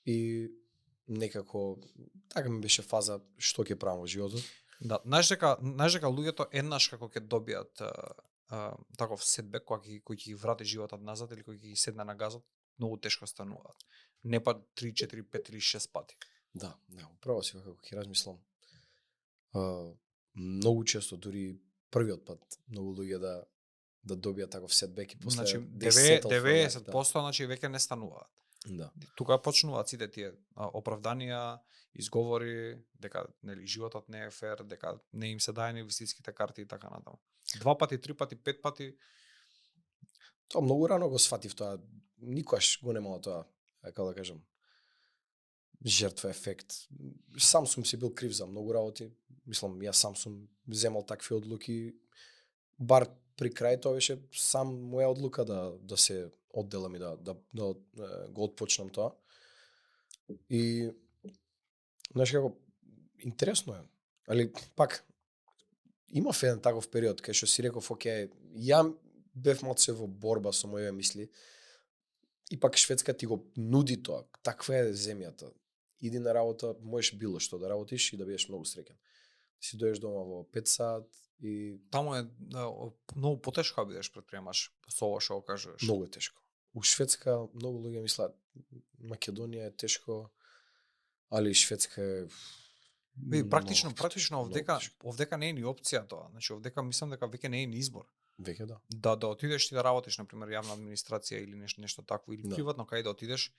и некако така ми беше фаза што ќе правам во животот. Да, знаеш дека луѓето еднаш како ќе добијат таков сетбек кој ќе ги врати животот назад или кој ќе ги седне на газот, многу тешко стануваат. Не па 3, 4, 5 или 6 пати. Да, управо си како ќе размислам. Многу често, дури првиот пат, многу луѓе да добијат таков сетбек и после 90% значи веќе не стануваат. Да. Тука почнуваат сите тие оправданија, изговори дека нели животот не е фер, дека не им се дај инвестицијските карти и така натаму. 2 пати, 3 пати, 5 пати. Тоа многу рано го сфатив тоа. Никогаш го немало тоа, како да кажам, жртва ефект. Сам сум си бил крив за многу работи. Мислам, јас сам сум земал такви одлуки. Бар при крај тоа беше сам моја одлука да се одделам и да го отпочнам тоа. И знаеш како интересно е. Али пак имав еден таков период кај што си реков, окей, ја бев малце во борба со моите мисли. И пак Шведска ти го нуди тоа. Таква е земјата. Иди на работа, можеш било што да работиш и да бидеш многу среќен. Си дојдеш дома во 5 сат и таму е многу потешко да бидеш предприемач со ова што го кажуваш. Многу е тешко. у Шведска многу луѓе мислат Македонија е тешко, али Шведска е Види, практично многу тешко, многу овдека тешко. овдека не е ни опција тоа. Значи овдека мислам дека веќе не е ни избор. Веќе да. Да отидеш и да работиш на пример јавна администрација или нешто такво или Да. приватно кај да отидеш,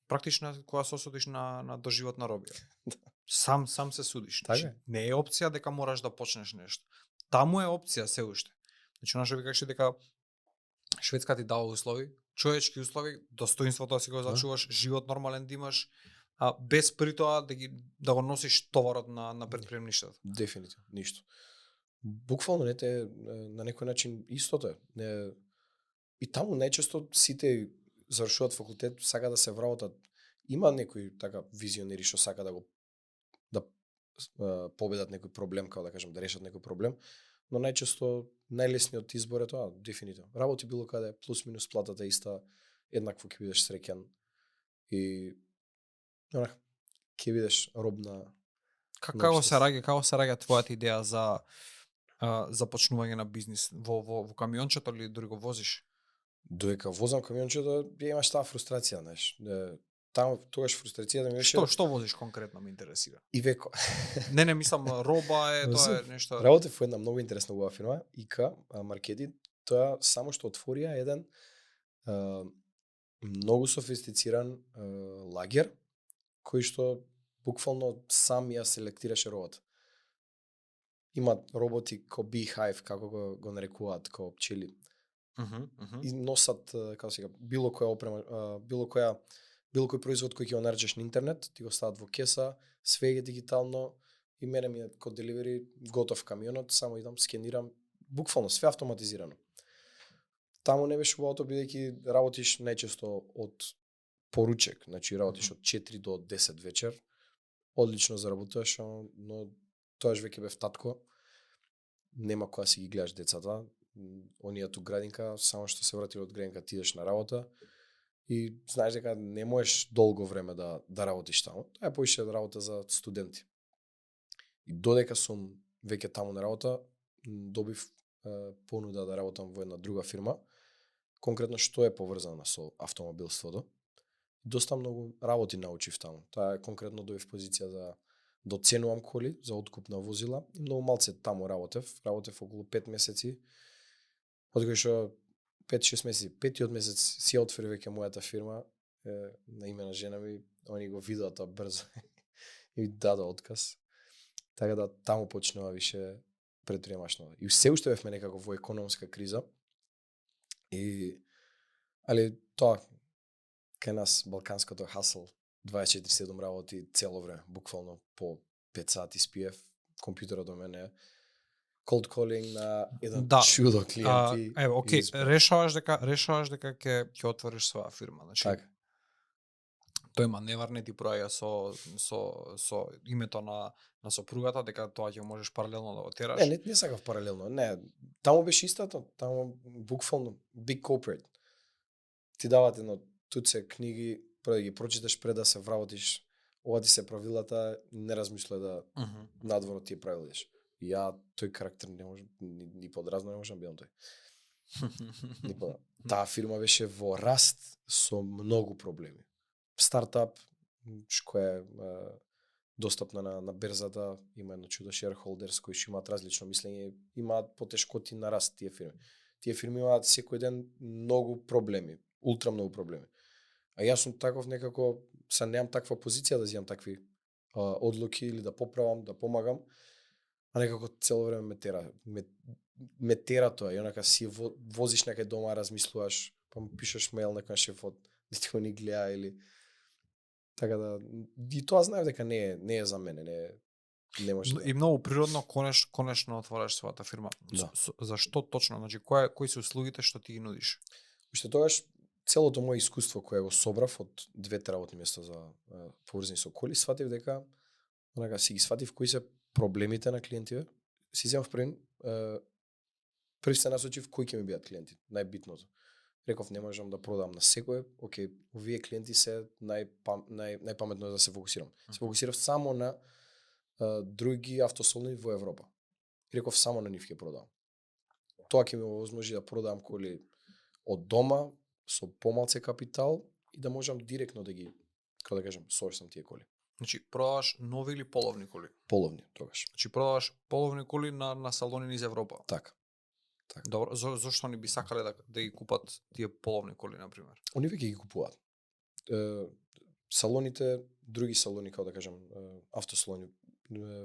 практично е кога се осудиш на доживотна робија. Сам се судиш. Така Значи, е. не е опција дека мораш да почнеш нешто. Таму е опција се уште. Значи она што викаше дека Шведска ти дава услови, човечки услови, достоинството да си го зачуваш, живот нормален да имаш, без при тоа да го носиш товарот на претприемништвото. Дефинитивно, ништо. Буквално не те на некој начин истото е. Не, и таму најчесто сите завршуваат факултет, сака да се вработат. Има некои така визионери што сака да победат некој проблем, како да кажем, да решат некој проблем, но најчесто најлесниот избор е тоа, дефинитивно. Работи било каде, плюс минус платата иста, еднакво ќе бидеш среќен и ќе бидеш роб на Како се раѓа твојата идеја за започнување на бизнис во камиончето или дури го возиш? Додека возам камиончето, ја имаш таа фрустрација, знаеш. Таму тогаш фрустрацијата ми беше Што возиш конкретно ме интересира? Ивеко. Не, мислам роба е, тоа е нешто. Работев во една многу интересна убава фирма, ИК маркетинг, тоа само што отворија еден многу софистициран лагер кој што буквално сам ја селектираше робата. Имат роботи ко Beehive, како го нарекуваат, ко пчели. И носат, како сега, било која опрема, било кој производ кој ќе го наречеш на интернет, ти го стават во кеса, све е дигитално и мене ми е код деливери готов камионот, само идам, скенирам, буквално све автоматизирано. Таму не беше убавото бидејќи работиш најчесто од поручек, значи работиш од 4 до 10 вечер, одлично заработуваш, но тоаш веќе бев татко, нема која си ги гледаш децата, оние ту градинка, само што се вратил од градинка ти идеш на работа и знаеш дека не можеш долго време да работиш таму. Тоа е поише работа за студенти. И додека сум веќе таму на работа, добив понуда да работам во една друга фирма, конкретно што е поврзана со автомобилството. Доста многу работи научив таму. Тоа е конкретно добив позиција да оценувам коли за откуп на возила и многу малце таму работев. Работев околу 5 месеци. Од кои што 5-6 месеци, петиот месец си отвори веќе мојата фирма, на име на жена ми, они го видоа тоа брзо и даде отказ. Така да таму почнува више предприемаштво. И се уште бевме некако во економска криза. Али тоа кај нас балканското хасл 24/7 работи цело време, буквално по 5 сати спиев, компјутерот до мене, cold calling на еден чудо клиенти. Ево, окей, решаваш дека ќе отвориш своја фирма, значи. Така. Тој маневар не ти проаѓа со името на сопругата, дека тоа ќе можеш паралелно да го тераш. Не сакав паралелно, не. Таму беше истото, таму буквално big corporate. Ти дават едно туце книги, пред да ги прочиташ, пред да се вработиш, ова ти се правилата, не размислувај да надвор ти правилиш. Ја тој карактер не може ни подразно не можам бидам тој. Таа фирма беше во раст со многу проблеми. Стартап која е достапна на берзата, има едно чудо shareholders кои што имаат различно мислење, имаат потешкоти на раст тие фирми. Тие фирми имаат секој ден многу проблеми, ултра многу проблеми. А јас сум таков некако, са немам таква позиција да земам такви одлуки или да поправам, да помагам, а некако цело време ме тера тоа, и онака си возиш некај дома, размислуваш, па му пишеш мејл некој шефот, да ти го ни гледа или така да, и тоа знаев дека не е за мене, не може да. И многу природно конечно отвораш својата фирма. Да. Зашто точно? Значи кои се услугите што ти ги нудиш? Уште тогаш целото моје искуство кое го собрав од двете работни места за поврзани со коли, сватив дека онака си ги сватив кои се проблемите на клиентите. Си земав први се насочив кои ќе ми бидат клиенти, најбитното. Реков не можам да продам на секој, окей, овие клиенти се најпаметно е да се фокусирам. Се фокусирав само на други автосалони во Европа. И реков само на нив ќе продавам. Тоа ќе ми овозможи да продавам коли од дома, со помалце капитал и да можам директно да ги, како да кажам, сорсам тие коли. Значи продаваш нови или половни коли? Половни тогаш. Значи продаваш половни коли на салони низ Европа. Така. Добро, зошто они би сакале да ги купат тие половни коли на пример? Они веќе ги купуваат. Салоните, други салони, како да кажам, автосалони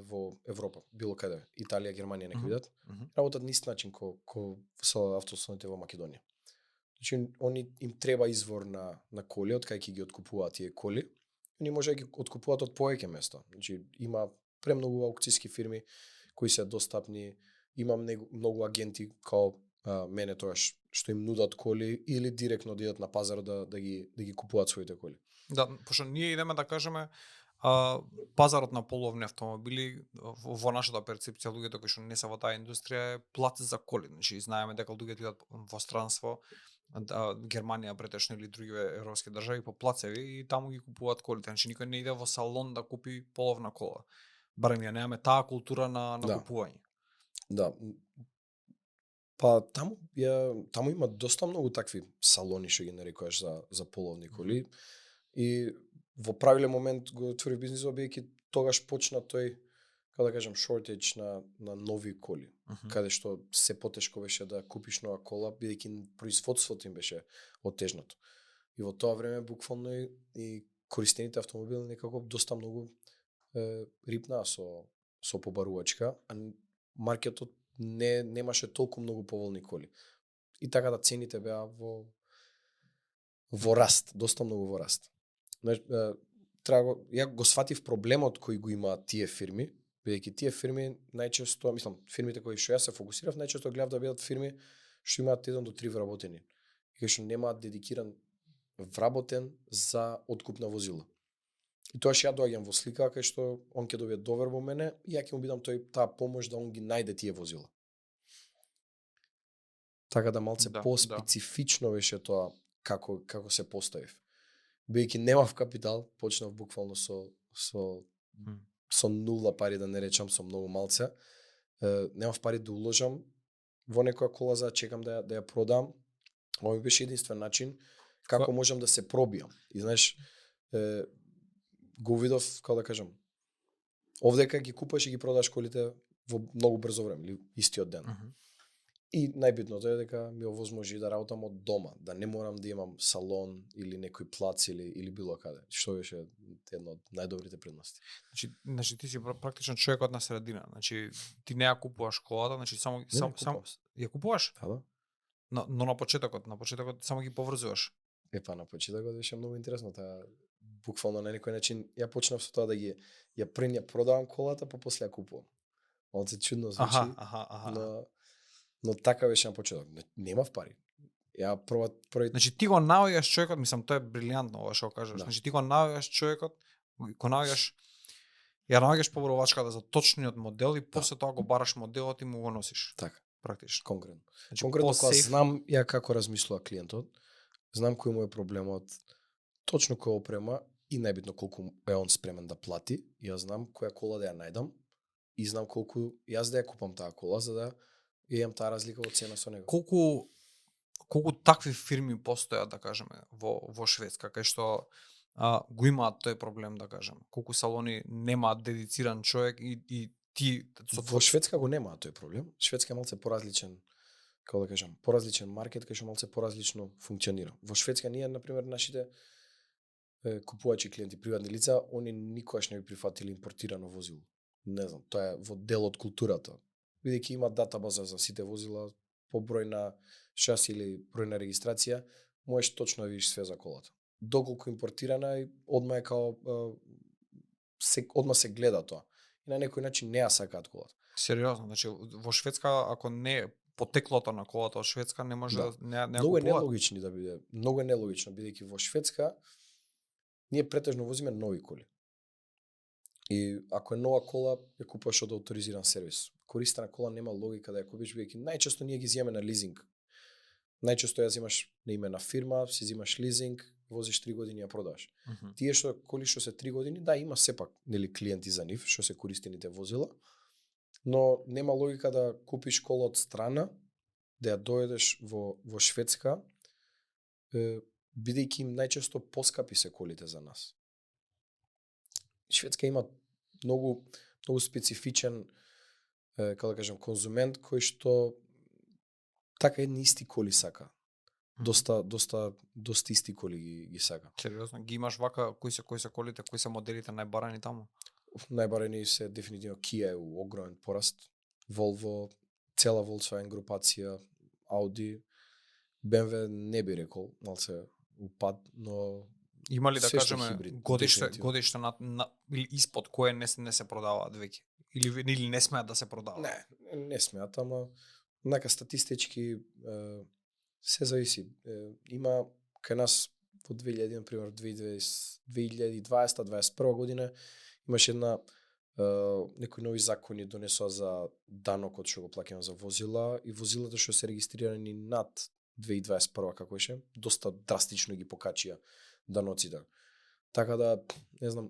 во Европа, било каде, Италија, Германија, нека видат, работат на ист начин ко со автосалоните во Македонија. Значи, они им треба извор на коли, од кај ќе ги откупуваат тие коли. Они може да ги откупуваат од повеќе места. Значи, има премногу аукциски фирми кои се достапни, има многу агенти као мене тоаш што им нудат коли или директно да идат на пазар да ги купуваат своите коли. Да, пошто ние идеме да кажеме пазарот на половни автомобили во нашата перцепција, луѓето кои што не се во таа индустрија е плат за коли. Значи знаеме дека луѓето идат во странство, Германија претежно или други европски држави по плацеви и таму ги купуваат колите. Значи никој не иде во салон да купи половна кола. Барем ја немаме таа култура на купување. Да. Па таму има доста многу такви салони што ги нарекуваш за половни коли и во правилен момент го отвори бизнисот бидејќи тогаш почна тој, како да кажам, shortage на нови коли, каде што се потешко беше да купиш нова кола бидејќи производството им беше оттежнато. И во тоа време буквално и користените автомобили некако доста многу рипнаа со побарувачка, а маркетот немаше толку многу поволни коли. И така да цените беа во раст, доста многу во раст. Ја го сватив проблемот кој го имаат тие фирми, бидејќи тие фирми најчесто, мислам, фирмите кои што јас се фокусирав, најчесто гледав да бидат фирми што имаат 1 до 3 вработени и кои што немаат дедикиран вработен за откуп на возила. И тоаш ја доаѓам во слика кај што он ќе добие довер во мене и ја ќе му бидам таа помош да он ги најде тие возила. Така да малце поспецифично беше тоа како се поставив. Бидејќи немав капитал, почнав буквално со нула пари, да не речам со многу малце. Немав пари да уложам во некоја кола за да чекам да ја продам. Ова ми беше единствен начин како можам да се пробијам. И знаеш, го видов, како да кажам, овдека ги купуваш и ги продаш колите во многу брзо време, или истиот ден. И најбитното е дека ми овозможи да работам од дома, да не морам да имам салон или некој плац или било каде, што беше една од најдобрите предности. Значи ти си практично човекот на средина. Значи ти не ја купуваш колата, значи само ја купуваш? Да. Но на почетокот само ги поврзуваш. Па на почетокот беше многу интересно, таа буквално на некој начин ја почнав со тоа да ја продавам колата, па после ја купувам. Малце чудно звучи. Но така беше на почеток. Немав пари. Ја први. Значи ти го наоѓаш човекот, мислам тоа е брилјантно ова што кажеш. Значи ти го наоѓаш човекот, ја наоѓаш побарувачката за точниот модел и после тоа го бараш моделот и му го носиш. Така, практично. Конкретно. Значи, конкретно кога знам ја како размислува клиентот, знам кој му е проблемот, точно која опрема и најбитно колку е он спремен да плати, ја знам која кола да ја најдам и знам колку јас да ја купам таа кола за да имам таа разлика во цена со него. Колку такви фирми постојат, да кажеме, во Шведска, кај што го имаат тој проблем, да кажеме. Колку салони немаат дедициран човек и ти во Шведска го немаат тој проблем. Шведска е малце поразличен, како да кажам, поразличен маркет кај што малце поразлично функционира. Во Шведска ние, на пример, нашите купувачи клиенти, приватни лица, они никогаш не би прифатили импортирано возило. Не знам, тоа е во дел од културата. Бидејќи има датабаза за сите возила, по број на шаси или број на регистрација, можеш точно да видиш све за колата. Доколку импортирана, одма е као одма се гледа тоа. И на некој начин не ја сакаат колата. Сериозно, значи во Шведска ако не потеклото на колата од Шведска не може не многу е нелогично да биде. Многу е нелогично бидејќи во Шведска ние претежно возиме нови коли. И ако е нова кола, ја купуваш од авторизиран сервис. Користена кола нема логика да ја купиш, бидејќи најчесто ние ги земаме на лизинг. Најчесто ја земаш на име на фирма, си земаш лизинг, возиш 3 години ја продаваш. Тие што коли што се 3 години, да, има сепак нели клиенти за нив, што се користените возила, но нема логика да купиш кола од страна, да ја доедеш во Шведска бидејќи им најчесто поскапи се колите за нас. Шведска има многу специфичен, како да кажем, конзумент кој што така едни исти коли сака. Доста исти коли ги сака. Сериозно, ги имаш вака кои се колите, кои се моделите најбарани таму? Најбарени се дефинитивно Kia е у огромен пораст, Volvo, цела Volkswagen групација, Audi, BMW не би рекол, малце упад, но има ли да се што кажеме хибрид, годиште или испод кое не се продаваат веќе? Или не смеат да се продаваат? Не смеат, ама нека статистички се зависи. Има кај нас во 2000, например, 2020-2021 година имаше една некои нови закони донесоа за данокот што го плаќаме за возила и возилата што се регистрирани над 2021 како беше, доста драстично ги покачија даноците. Така да, не знам,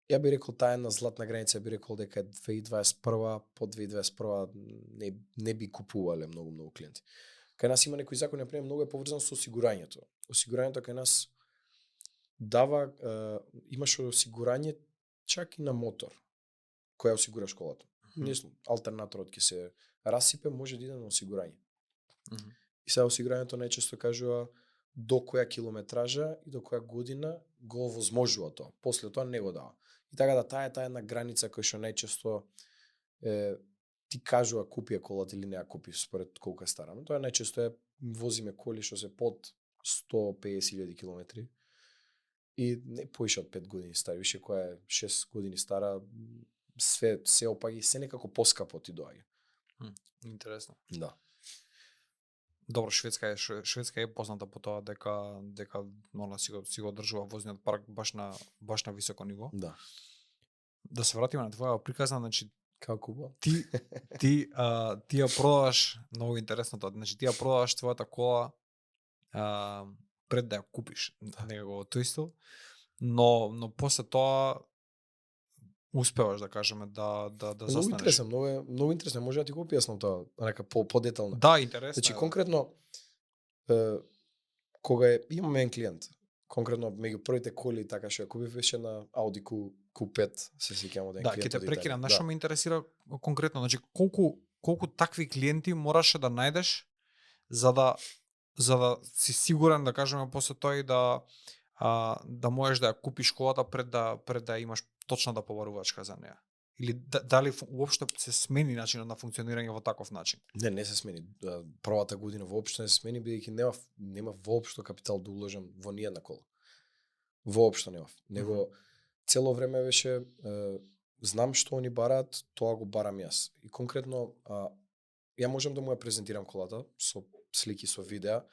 ја би рекол таа една златна граница, би рекол дека 2021 по 2021 не би купувале многу клиенти. Кај нас има некои закони, например, многу е поврзано со осигурањето. Осигурањето кај нас дава, имаше осигурање чак и на мотор, која осигура школата. Алтернаторот ќе се расипе, може да иде на осигурање. И сега осигурањето најчесто кажува до која километража и до која година го возможува тоа. После тоа не го дава. И така да таа е една граница која што најчесто ти кажува купи ја колата или не ја купи според колку е стара. Но тоа најчесто е возиме коли што се под 150.000 километри и не поише од 5 години стари, више која е 6 години стара, се опаѓа и се некако поскапо ти доаѓа. Интересно. Да. Добро, Шведска е позната по тоа дека си го одржува возниот парк баш на високо ниво. Да. Да се вратиме на твоја приказна, значи како ти ја продаваш, многу интересното, значи ти ја продаваш твојата кола пред да ја купиш, некако тоа исто, но после тоа успеваш да кажеме да застанеш. Многу интересно, може да ти го објаснам тоа нека по-детално. Да, интересно. Значи конкретно кога имаме еден клиент, конкретно меѓу првите коли така што ја купив беше на Audi Q5, се сеќавам од еден клиент. Да, ќе те прекинам, нешто ме интересира конкретно, значи колку такви клиенти мораше да најдеш за да си сигурен да кажеме после тоа и да можеш да ја купиш колата пред да имаш точната побарувачка за неа? Или дали уопште се смени начинот на функционирање во таков начин? Не се смени. Првата година воопшто не се смени, бидејќи нема воопшто капитал да уложам во ниједна кола. Воопшто немав. Него цело време беше знам што они бараат, тоа го барам јас. И конкретно ја можам да му ја презентирам колата со слики, со видеа.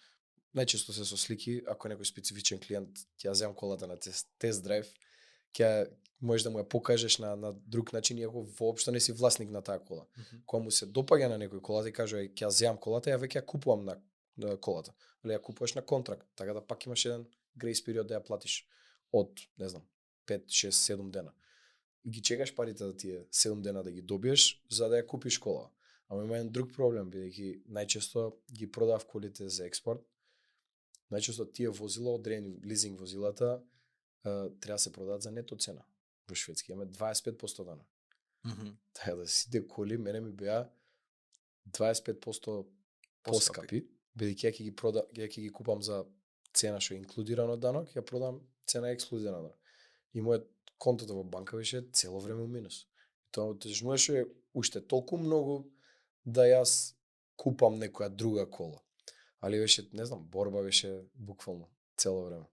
Најчесто се со слики, ако некој специфичен клиент ќе ја земам колата на тест драйв, ќе можеш да му ја покажеш на друг начин, иако воопшто не си власник на таа кола. Кога му се допаѓа на некој колата и кажува ќе ја земам колата, ја веќе ја купувам на колата. Али ја купуваш на контракт, така да пак имаш еден грейс период да ја платиш од, не знам, 5, 6, 7 дена. И ги чекаш парите да тие 7 дена да ги добиеш за да ја купиш кола. Ама има еден друг проблем, бидејќи најчесто ги продав колите за експорт. Најчесто тие возила, одредени лизинг возилата, треба да се продаат за нето цена. Во Шведски имаме 25% данок. Така да сите коли мене ми беа 25% поскапи, бидејќи ја ќе ги купам за цена што е инклудирано данок, ја продам цена ексклудирана данок. И мојот контото во банка беше цело време у минус. Тоа отежнуваше уште толку многу да јас купам некоја друга кола. Али беше, не знам, борба беше буквално цело време.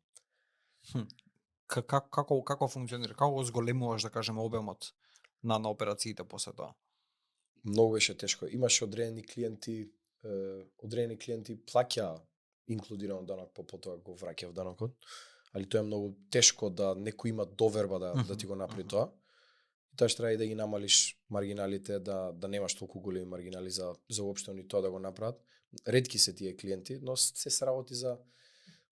Како функционира? Како го зголемуваш, да кажеме, обемот на операциите после тоа? Многу беше тешко. Имаше одредени клиенти плаќаа инклудирано данок, потоа го враќав данокот, али тоа е многу тешко да некој има доверба да ти го направи тоа. И тоа што треба и да ги намалиш маргиналите, да немаш толку големи маргинали за уопште они тоа да го направат. Ретки се тие клиенти, но се сработи за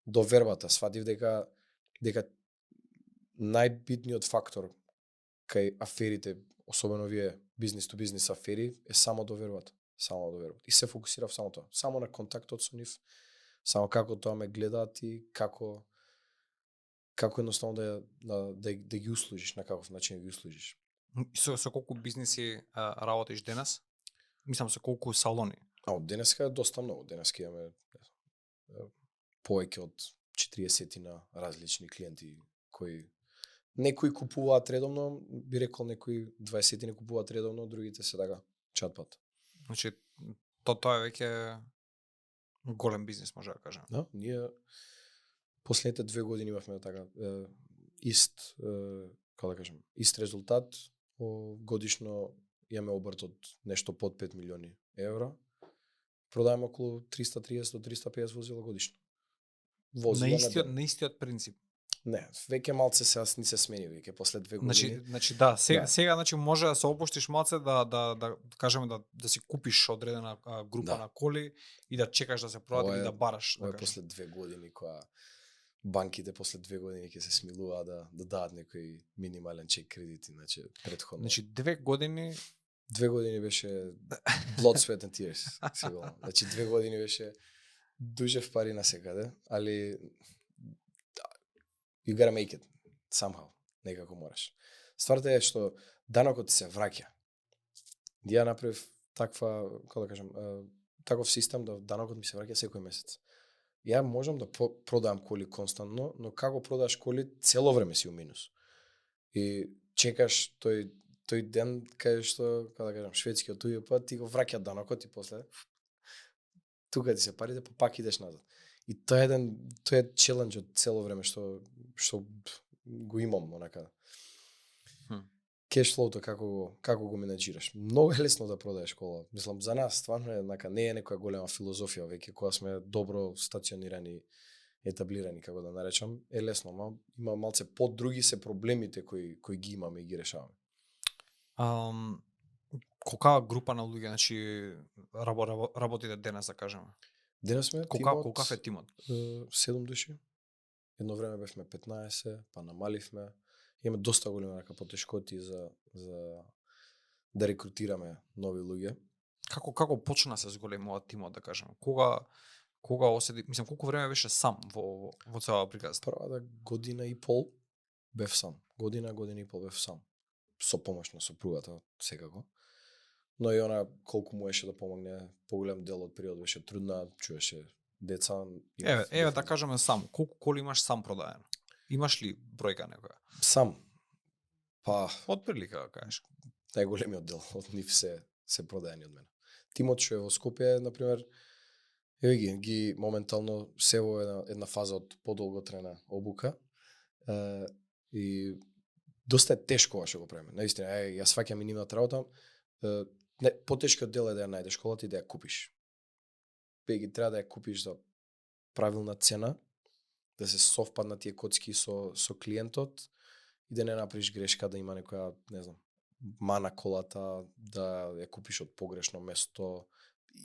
довербата. Сватив дека најбитниот фактор кај аферите, особено овие бизнес то бизнес афери, е само довербата. И се фокусирав само тоа. Само на контактот со нив, Само како тоа ме гледаат и како едноставно да ги услужиш, на каков начин ги услужиш. Со колку бизниси работиш денес? Мислам со колку салони? Од денеска е доста многу. Денеска имаме повеќе од 40 на различни клиенти кои некои купуваат редовно, би рекол некои 20 не купуваат редовно, другите се така чатпат. Значи тоа е веќе голем бизнис, може да кажем. Да, ние последните 2 години имавме така како да кажем, ист резултат, годишно имаме обрт од нешто под 5 милиони евра. Продаваме околу 330 до 350 возила годишно. На истиот принцип. Не, веќе малце се ни се смени веќе после 2 години. Значи да, сега значи може да се опуштиш малце да кажеме да си купиш одредена група на коли и да чекаш да се продат или да бараш, да после 2 години кога банките после 2 години ќе се смилуваат да дадат некој минимален чек кредит, иначе претходно. Значи 2 години 2 години беше blood, sweat and tears, сигурно. Значи 2 години беше дужев пари на секаде, али you gotta make it somehow, некако мораш. Стварта е што данокот ти се враќа. Ја направив таква, како да кажам, таков систем да данокот ми се враќа секој месец. Ја можам да продавам коли константно, но како продаш коли цело време си у минус. И чекаш тој ден кај што, како да кажам, шведскиот УЈП ти го враќа данокот и после тука ти се парите, па пак идеш назад. И тоа е челенџот цело време што го имам онака. Кеш флоуто како го менеџираш. Многу е лесно да продадеш кола. Мислам за нас стварно е не е некоја голема филозофија веќе кога сме добро стационирани, етаблирани како да наречам, е лесно, но има малце други се проблемите кои ги имаме и ги решаваме. Колка група на луѓе, значи работите денес, да кажеме? Денес сме колкав е тимот? 7 души. Едно време бевме 15, па намаливме. Имаме доста големи потешкоти за да рекрутираме нови луѓе. Како почна се зголемува тимот, да кажеме? Кога оседи, мислам колку време беше сам во цела приказна? Првата година и пол бев сам. Година и пол бев сам. Со помош на сопругата секако. Но и она колку можеше да помогне, поголем дел од период беше трудна, чуеше деца. Еве да кажеме сам, колку коли имаш сам продадено? Имаш ли бројка некоја? Сам. Па, од прилика да кажеш. Најголемиот дел од нив се продаени од мене. Тимот што е во Скопје, на пример, ги моментално се во една фаза од подолготрена обука. И доста е тешко што го правиме. Наистина, јас сваќам и нивната работа. Потешкиот дел е да ја најдеш колата и да ја купиш. Ги треба да ја купиш за правилна цена, да се совпаднат тие коцки со клиентот и да не направиш грешка, да има некоја, не знам, мана колата, да ја купиш од погрешно место.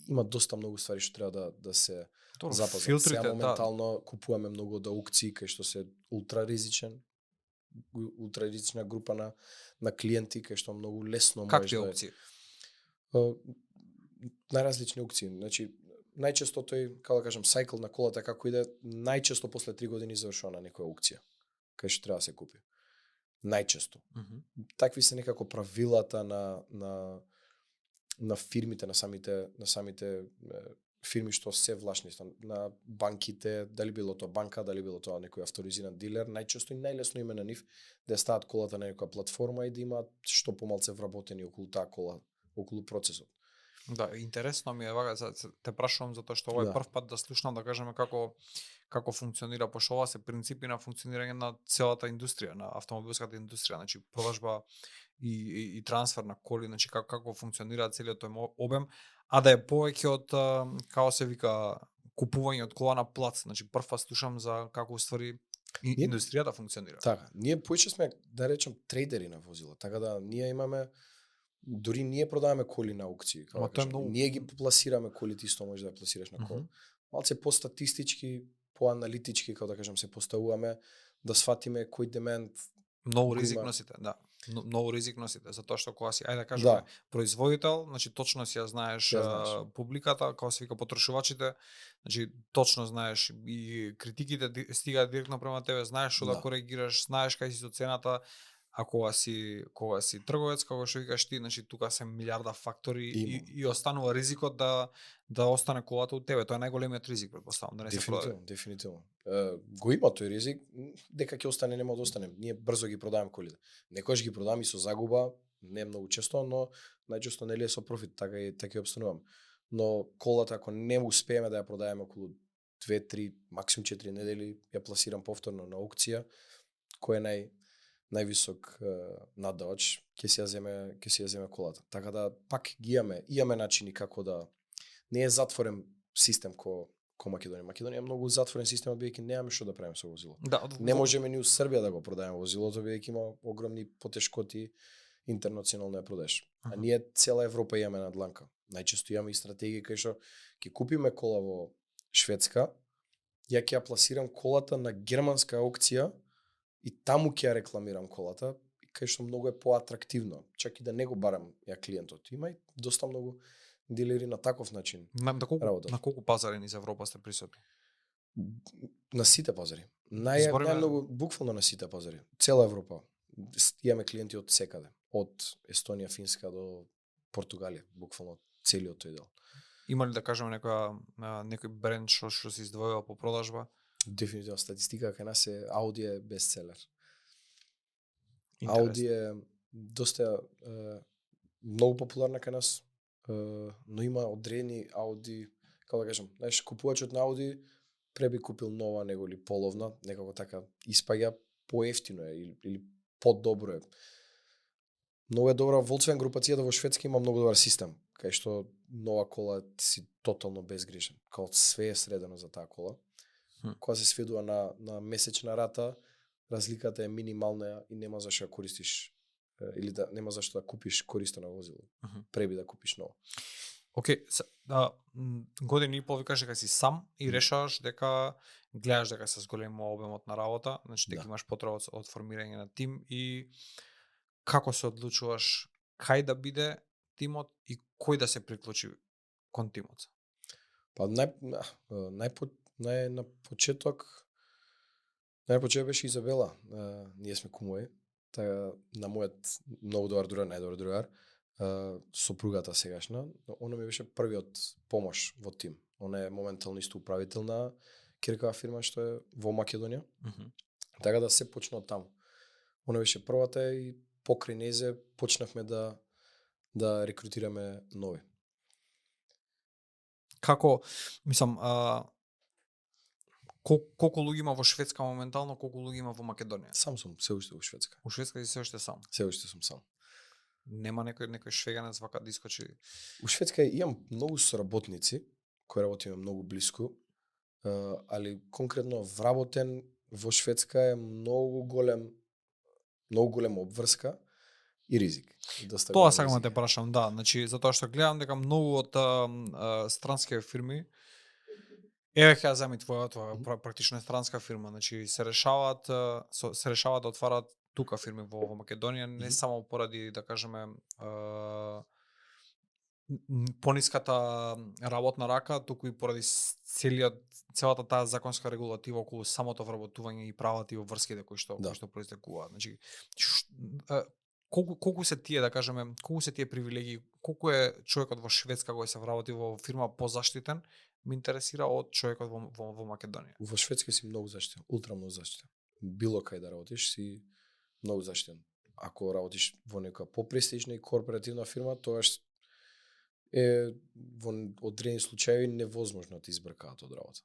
Има доста многу ствари што треба да се запазат. Сега моментално купуваме многу од аукции кај што се ултраризична група на клиенти кај што многу лесно можеш да... Какви аукции? Најразлични аукции. Значи, најчесто тој, како да кажам, цикл на колата како иде, најчесто после 3 години завршува на некоја аукција, кај што треба да се купи. Најчесто. Такви се некако правилата на фирмите, на самите фирми што се влашни, на банките, дали било тоа банка, дали било тоа некој авторизиран дилер, најчесто и најлесно име на нив да стават колата на некоја платформа и да имаат што помалце вработени околу таа кола, околу процесот. Да, интересно ми е вака, те прашувам затоа што ова е прв пат да слушнам, да кажеме како функционира, пошто ова се принципи на функционирање на целата индустрија, на автомобилската индустрија, значи продажба и трансфер на коли, значи како функционира целиот тој обем, а да е повеќе од како се вика купување од кола на плац, значи прв пат слушам за како уствари индустријата функционира. Така, ние поише сме, да речем, трейдери на возила, така да ние имаме дури ние продаваме коли на аукции, ние ги пласираме колите, исто можеш да ја пласираш на кола. Малце по-статистички, по-аналитички, како да кажам, се поставуваме да сватиме кој демент многу ризик носите, да. Многу ризик носите, затоа што кога си, ајде да кажеме, Да. производител, значи точно си ја знаеш, Ја знаеш. публиката, како се вика потрошувачите, значи точно знаеш и критиките стигаат директно према тебе, знаеш што да Да. коригираш, знаеш кај си со цената, а кога си трговец, како што викаш ти, значи тука се милиарда фактори и останува ризикот да остане колата од тебе. Тоа е најголемиот ризик, претпоставам, да не се продаде. Дефинитивно. Го има тој ризик, дека ќе остане, нема да остане. Ние брзо ги продаваме колите. Некојаш ги продаваме и со загуба, не многу често, но најчесто нели е со профит, така и обстануваме. Но колата ако не успееме да ја продадеме околу 2-3, максимум 4 недели, ја пласирам повторно на аукција, кој е највисок наддавач, ќе си ја земе колата. Така да пак ги имаме начини како да не е затворен систем ко Македонија. Македонија е многу затворен систем, бидејќи немаме што да правиме со возило. Да, не можеме ни у Србија да го продадеме возилото, бидејќи има огромни потешкоти интернационално ја продадеш. А ние цела Европа имаме на дланка. Најчесто имаме и стратегија кај што ќе купиме кола во Шведска, ја ќе ја пласирам колата на германска аукција и таму ќе ја рекламирам колата, кај што многу е поатрактивно, чак и да не го барам ја клиентот. Има и доста многу дилери на таков начин. На колку пазари низ Европа сте присутни? На сите пазари. Најмногу буквално на сите пазари. Цела Европа. Имаме клиенти од секаде, од Естонија, Финска до Португалија, буквално целиот тој дел. Има ли да кажеме некој бренд што се издвојува по продажба? Дефинитивно статистика кај нас е Audi е бестселер. Audi е доста многу популарна кај нас, но има одредени Audi, како да кажам, знаеш, купувачот на Audi преби купил нова него ли половна, некако така испаѓа поевтино е или подобро е. Многу е добра Volkswagen групацијата во Шведска, има многу добар систем, кај што нова кола си тотално безгрешен. Као све е средено за таа кола. Кога се сведува на месечна рата, разликата е минимална и нема зашто ја користиш или нема зашто да купиш користено возило преби да купиш ново. Океј, години и пол викаш дека си сам и решаваш дека гледаш дека се зголемува обемот на работа, значи дека имаш потреба од формирање на тим и како се одлучуваш кај да биде тимот и кој да се приклучи кон тимот? Па на почеток беше Изабела. Ние сме кумови. Така на мојот многу добар другар, најдобар другар, сопругата сегашна, она ми беше првиот помош во тим. Она е моментално исто управител на киркава фирма што е во Македонија. Така да се почна од таму. Она беше првата и покрај незе почнавме да рекрутираме нови. Како, мислам, колку луѓе има во Шведска моментално, колку луѓе има во Македонија? Сам сум се уште во Шведска. Во Шведска си се уште сам? Се уште сум сам. Нема некој швеганец вака да искочи? У Шведска имам многу соработници кои работиме многу блиску, али конкретно вработен во Шведска е многу голема обврска и ризик. Тоа сакам да те прашам, да, значи затоа што гледам дека многу од странски фирми, еве ќе ја земи твоја практично странска фирма, значи се решаваат да отварат тука фирми во Македонија, не само поради, да кажеме, пониската работна рака, туку и поради целата таа законска регулатива околу самото вработување и правата и обврските кои што произтекуваат. Значи, колку се тие, да кажеме, колку се тие привилегии, колку е човекот во Шведска кој се вработи во фирма позаштитен, ме интересира од човекот во Македонија. Во Шведска си многу заштитен, ултра многу заштитен. Било кај да работиш си многу заштитен. Ако работиш во нека попрестижна и корпоративна фирма, тоаш е во одредени случаи невозможно да ти избркаат од работа.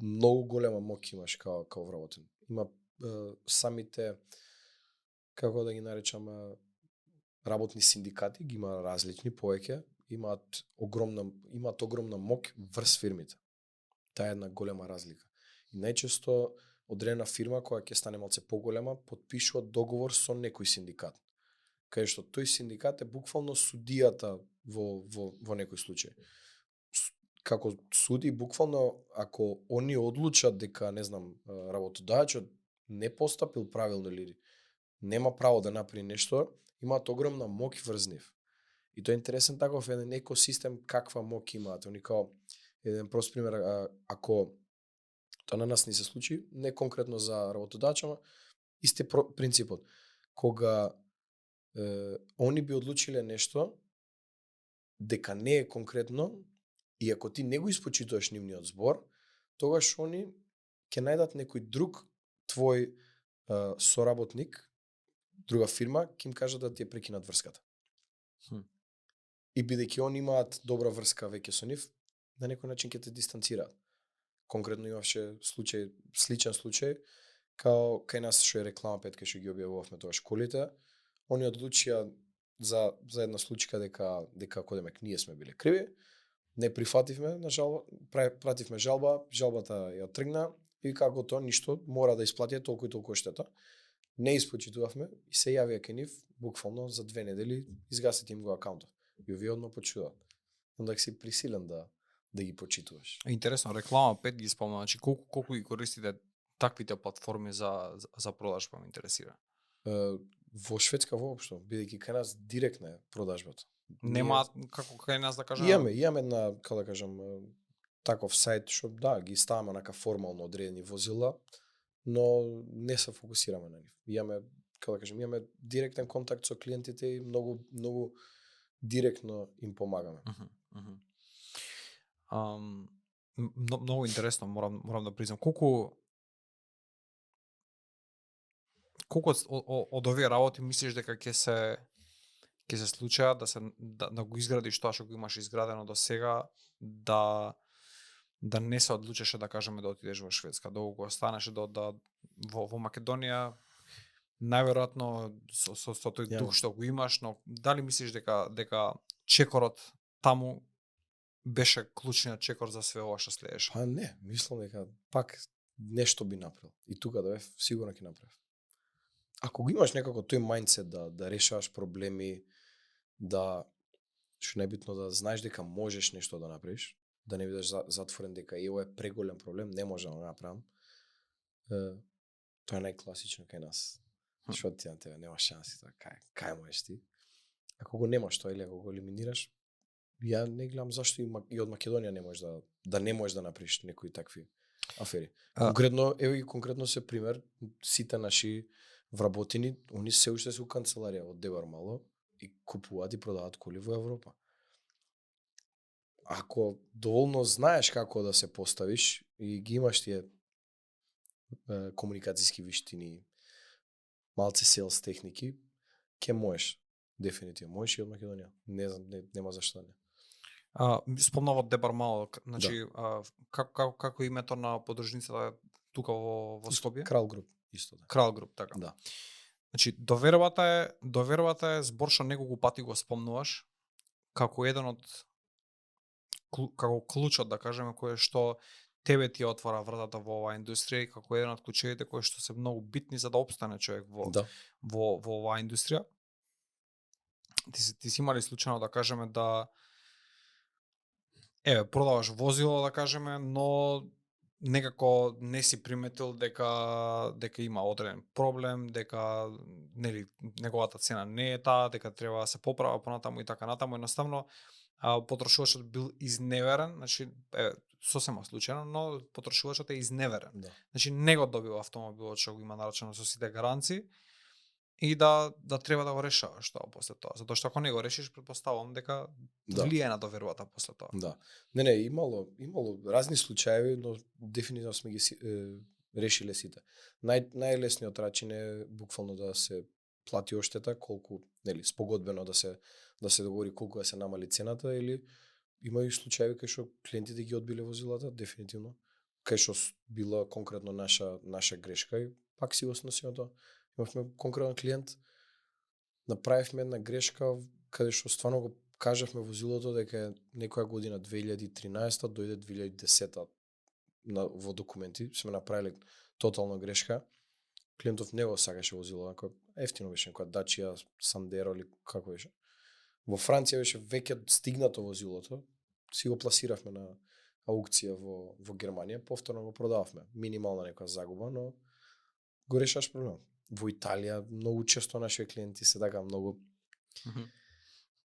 Многу голема моќ имаш као вработен. Има самите, како да ги наречам, работни синдикати, ги има различни повеќе, имаат огромна моќ врз фирмите. Таа е една голема разлика. И најчесто одредена фирма која ќе стане малце поголема потпишува договор со некој синдикат. Кај што тој синдикат е буквално судијата во некој случај. Како суди, буквално ако они одлучат дека, не знам, работодавачот не постапил правилно или нема право да направи нешто, имаат огромна моќ врз нив. И тоа е интересен таков еден екосистем каква моќ имаат. Они као еден прост пример, ако тоа на нас не се случи, не конкретно за работодача, ама исти принципот. Кога они би одлучиле нешто дека не е конкретно и ако ти не го испочитуваш нивниот збор, тогаш они ќе најдат некој друг твој соработник, друга фирма, ќе им кажат да ти ја прекинат врската. И бидејќи они имаат добра врска веќе со нив, на некој начин ќе те дистанцираат. Конкретно имаше сличен случај, као кај нас што е реклама 5 кај што ги објавувавме тоа школите, они одлучија за една случка дека Кодемек ние сме биле криви, не прифативме на жалба, пративме жалба, жалбата ја тргна и како тоа ништо мора да исплати толку и толку штета. Не испочитувавме и се јавија кај нив буквално за 2 недели, изгасите им го акаунтот. И овие одма почитуваат. Онда си присилен да ги почитуваш. Интересно, реклама 5 ги спомна, значи колку ги користите таквите платформи за продажба, ме интересира. Во Шведска воопшто, бидејќи кај нас директна е продажбата. Нема како кај нас да кажам. Имаме една, како да кажам, таков сајт што ги ставаме онака формално одредени возила, но не се фокусираме на нив. Имаме директен контакт со клиентите и многу директно им помагаме. Многу интересно, морам да признам. Колку од овие работи мислиш дека ќе се случаат да го изградиш тоа што го имаш изградено до сега, да не се одлучеше да кажеме да отидеш во Шведска, доколку останеше во Македонија, најверојатно со тој дух што го имаш, но дали мислиш дека чекорот таму беше клучниот чекор за све ова што следеше? Па не, мислам дека пак нешто би направил. И тука да бев, сигурно ќе направив. Ако го имаш некако тој мајндсет да решаваш проблеми, што најбитно да знаеш дека можеш нешто да направиш, да не бидеш затворен дека ова е преголем проблем, не може да го направам. Тоа е најкласично кај нас. Што ти на тебе нема шанси, тоа кај можеш ти. Ако го немаш тоа или ако го елиминираш, ја не гледам зашто и од Македонија не можеш да не можеш да направиш некои такви афери. Конкретно се пример, сите наши вработени, они се уште се у канцеларија од Дебар Мало и купуваат и продаваат коли во Европа. Ако доволно знаеш како да се поставиш и ги имаш тие комуникацијски виштини, малце селс техники, ќе можеш. Дефинитивно можеш и од Македонија. Не знам, нема зашто не. Спомнав од Дебар Мало, значи како името на подржницата тука во Скопје? Крал Груп исто така. Крал Груп, така. Да. Значи довербата е збор што неколку пати го спомнуваш како еден од како клучот, да кажеме, кој што тебе ти отвара вратата во оваа индустрија и како еден од клучевите кои што се многу битни за да опстане човек во оваа индустрија. Ти си имали случајно да кажеме продаваш возило, да кажеме, но некако не си приметил дека има одреден проблем, дека неговата цена не е таа, дека треба да се поправа понатаму и така натаму, едноставно потрошувачот бил изневерен, значи сосема случајно, но потрошувачот е изневерен. Да. Значи не го добива автомобилот што го има нарачено со сите гаранции и да треба да го решаваш тоа после тоа, затоа што ако не го решиш, претпоставувам дека влие на довербата после тоа. Да. Не, имало разни случаи, но дефинитивно сме ги решиле сите. Најлесниот начин е буквално да се плати оштета, колку, спогодбено да се договори колку да се намали цената, или има и случаи кај што клиентите ги одбиле возилата, дефинитивно, кај што била конкретно наша грешка и пак си го сносиме тоа. Имавме конкретен клиент, направивме една грешка каде што стварно го кажавме возилото дека е некоја година 2013, дојде 2010 во документи, сме направиле тотална грешка. Клиентов не го сакаше возило, ако ефтино беше некоја Dacia Sandero или како беше. Во Франција беше веќе стигнато возилото, си го пласиравме на аукција во Германија, повторно го продававме. Минимална некоја загуба, но го решаваш проблем. во Италија многу често наши клиенти се така многу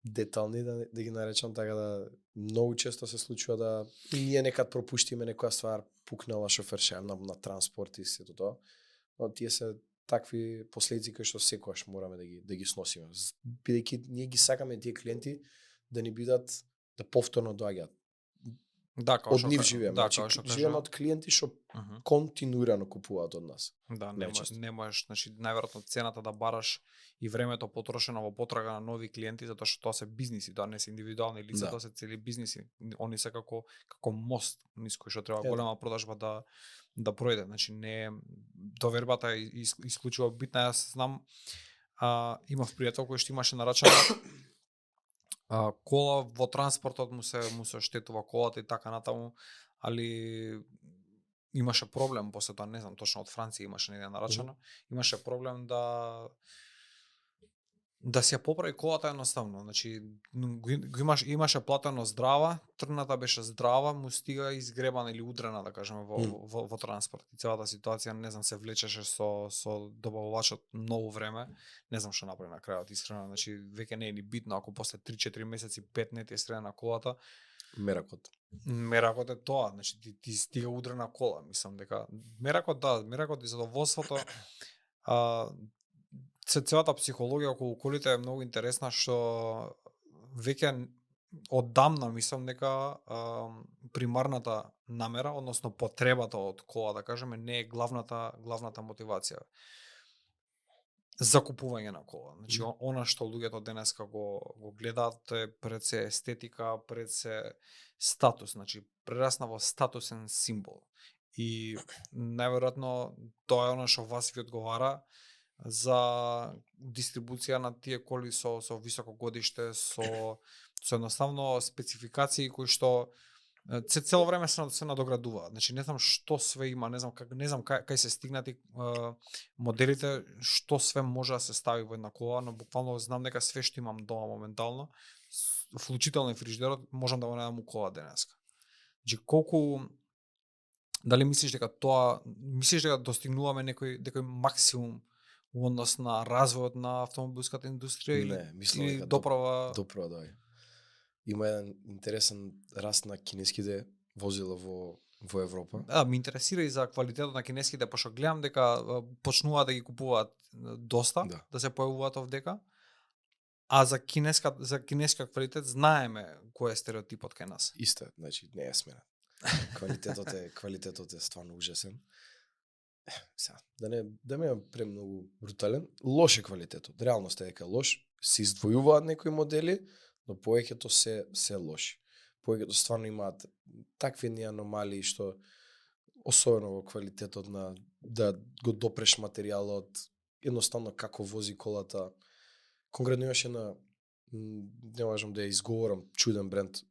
детални, да ги наречам така, да многу често се случува да и ние некад пропуштиме некоја ствар, пукнала шоферша на транспорт и сето тоа. Но тие се такви последици кои што секогаш мораме да ги сносиме. Бидејќи ние ги сакаме тие клиенти да ни бидат, да повторно доаѓаат. Да, од нив живееме. Да, Значи, живееме од клиенти што континуирано купуваат од нас. Да, не можеш, значи најверојатно цената да бараш и времето потрошено во потрага на нови клиенти, затоа што тоа се бизниси, тоа не се индивидуални лица, тоа се цели бизниси. Они се како мост низ кој што треба голема продажба да пројде. Значи не довербата е исклучиво битна. Јас знам, имав пријател кој што имаше нарачана кола, во транспортот му се оштетува колата и така натаму, али имаше проблем после тоа, не знам, точно од Франција имаше негде нарачано, имаше проблем да си ја поправи колата едноставно. Значи имаше платено здрава, тргната беше здрава, му стига изгребана или удрена, да кажеме, во транспорт. И целата ситуација, не знам, се влечеше со добавувачот многу време. Не знам што направи на крајот, искрено. Значи веќе не е ни битно ако после 3-4 месеци 5 не ти е средена колата. Меракот е тоа, значи ти стига удрена кола, мислам дека меракот и задоволството, целата психологија околу колите е многу интересна, што веќе оддамна мислам дека примарната намера, односно потребата од кола, да кажеме, не е главната мотивација за купување на кола. Значи она што луѓето денеска го гледаат е пред се естетика, пред се статус, значи прерасна во статусен символ. И најверојатно тоа е она што вас ви одговара за дистрибуција на тие коли со високо годиште, со едноставно спецификации кои што цело време се надоградуваат. Значи не знам што све има, не знам кај се стигнати моделите, што све може да се стави во една кола, но буквално знам дека све што имам дома моментално, вклучително и фрижидерот, можам да го најдам у кола денеска. Значи колку, дали мислиш дека достигнуваме некој максимум во однос на развојот на автомобилската индустрија или мислам доправа доаѓа. Има еден интересен раст на кинеските возила во Европа. Да, ме интересира и за квалитетот на кинеските, пошто гледам дека почнуваат да ги купуваат доста, да се појавуваат овдека. А за кинеска квалитет знаеме кој е стереотипот кај нас. Исто, значи не е смена. Квалитетот е стварно ужасен. Да не е премногу брутален, лош е квалитетот. Реалноста е дека лош, се издвојуваат некои модели, но повеќето се лоши. Повеќето стварно имаат такви едни аномалии што особено во квалитетот на да го допреш материјалот, едноставно како вози колата. Конкретно имаше не можам да ја изговорам, чуден бренд,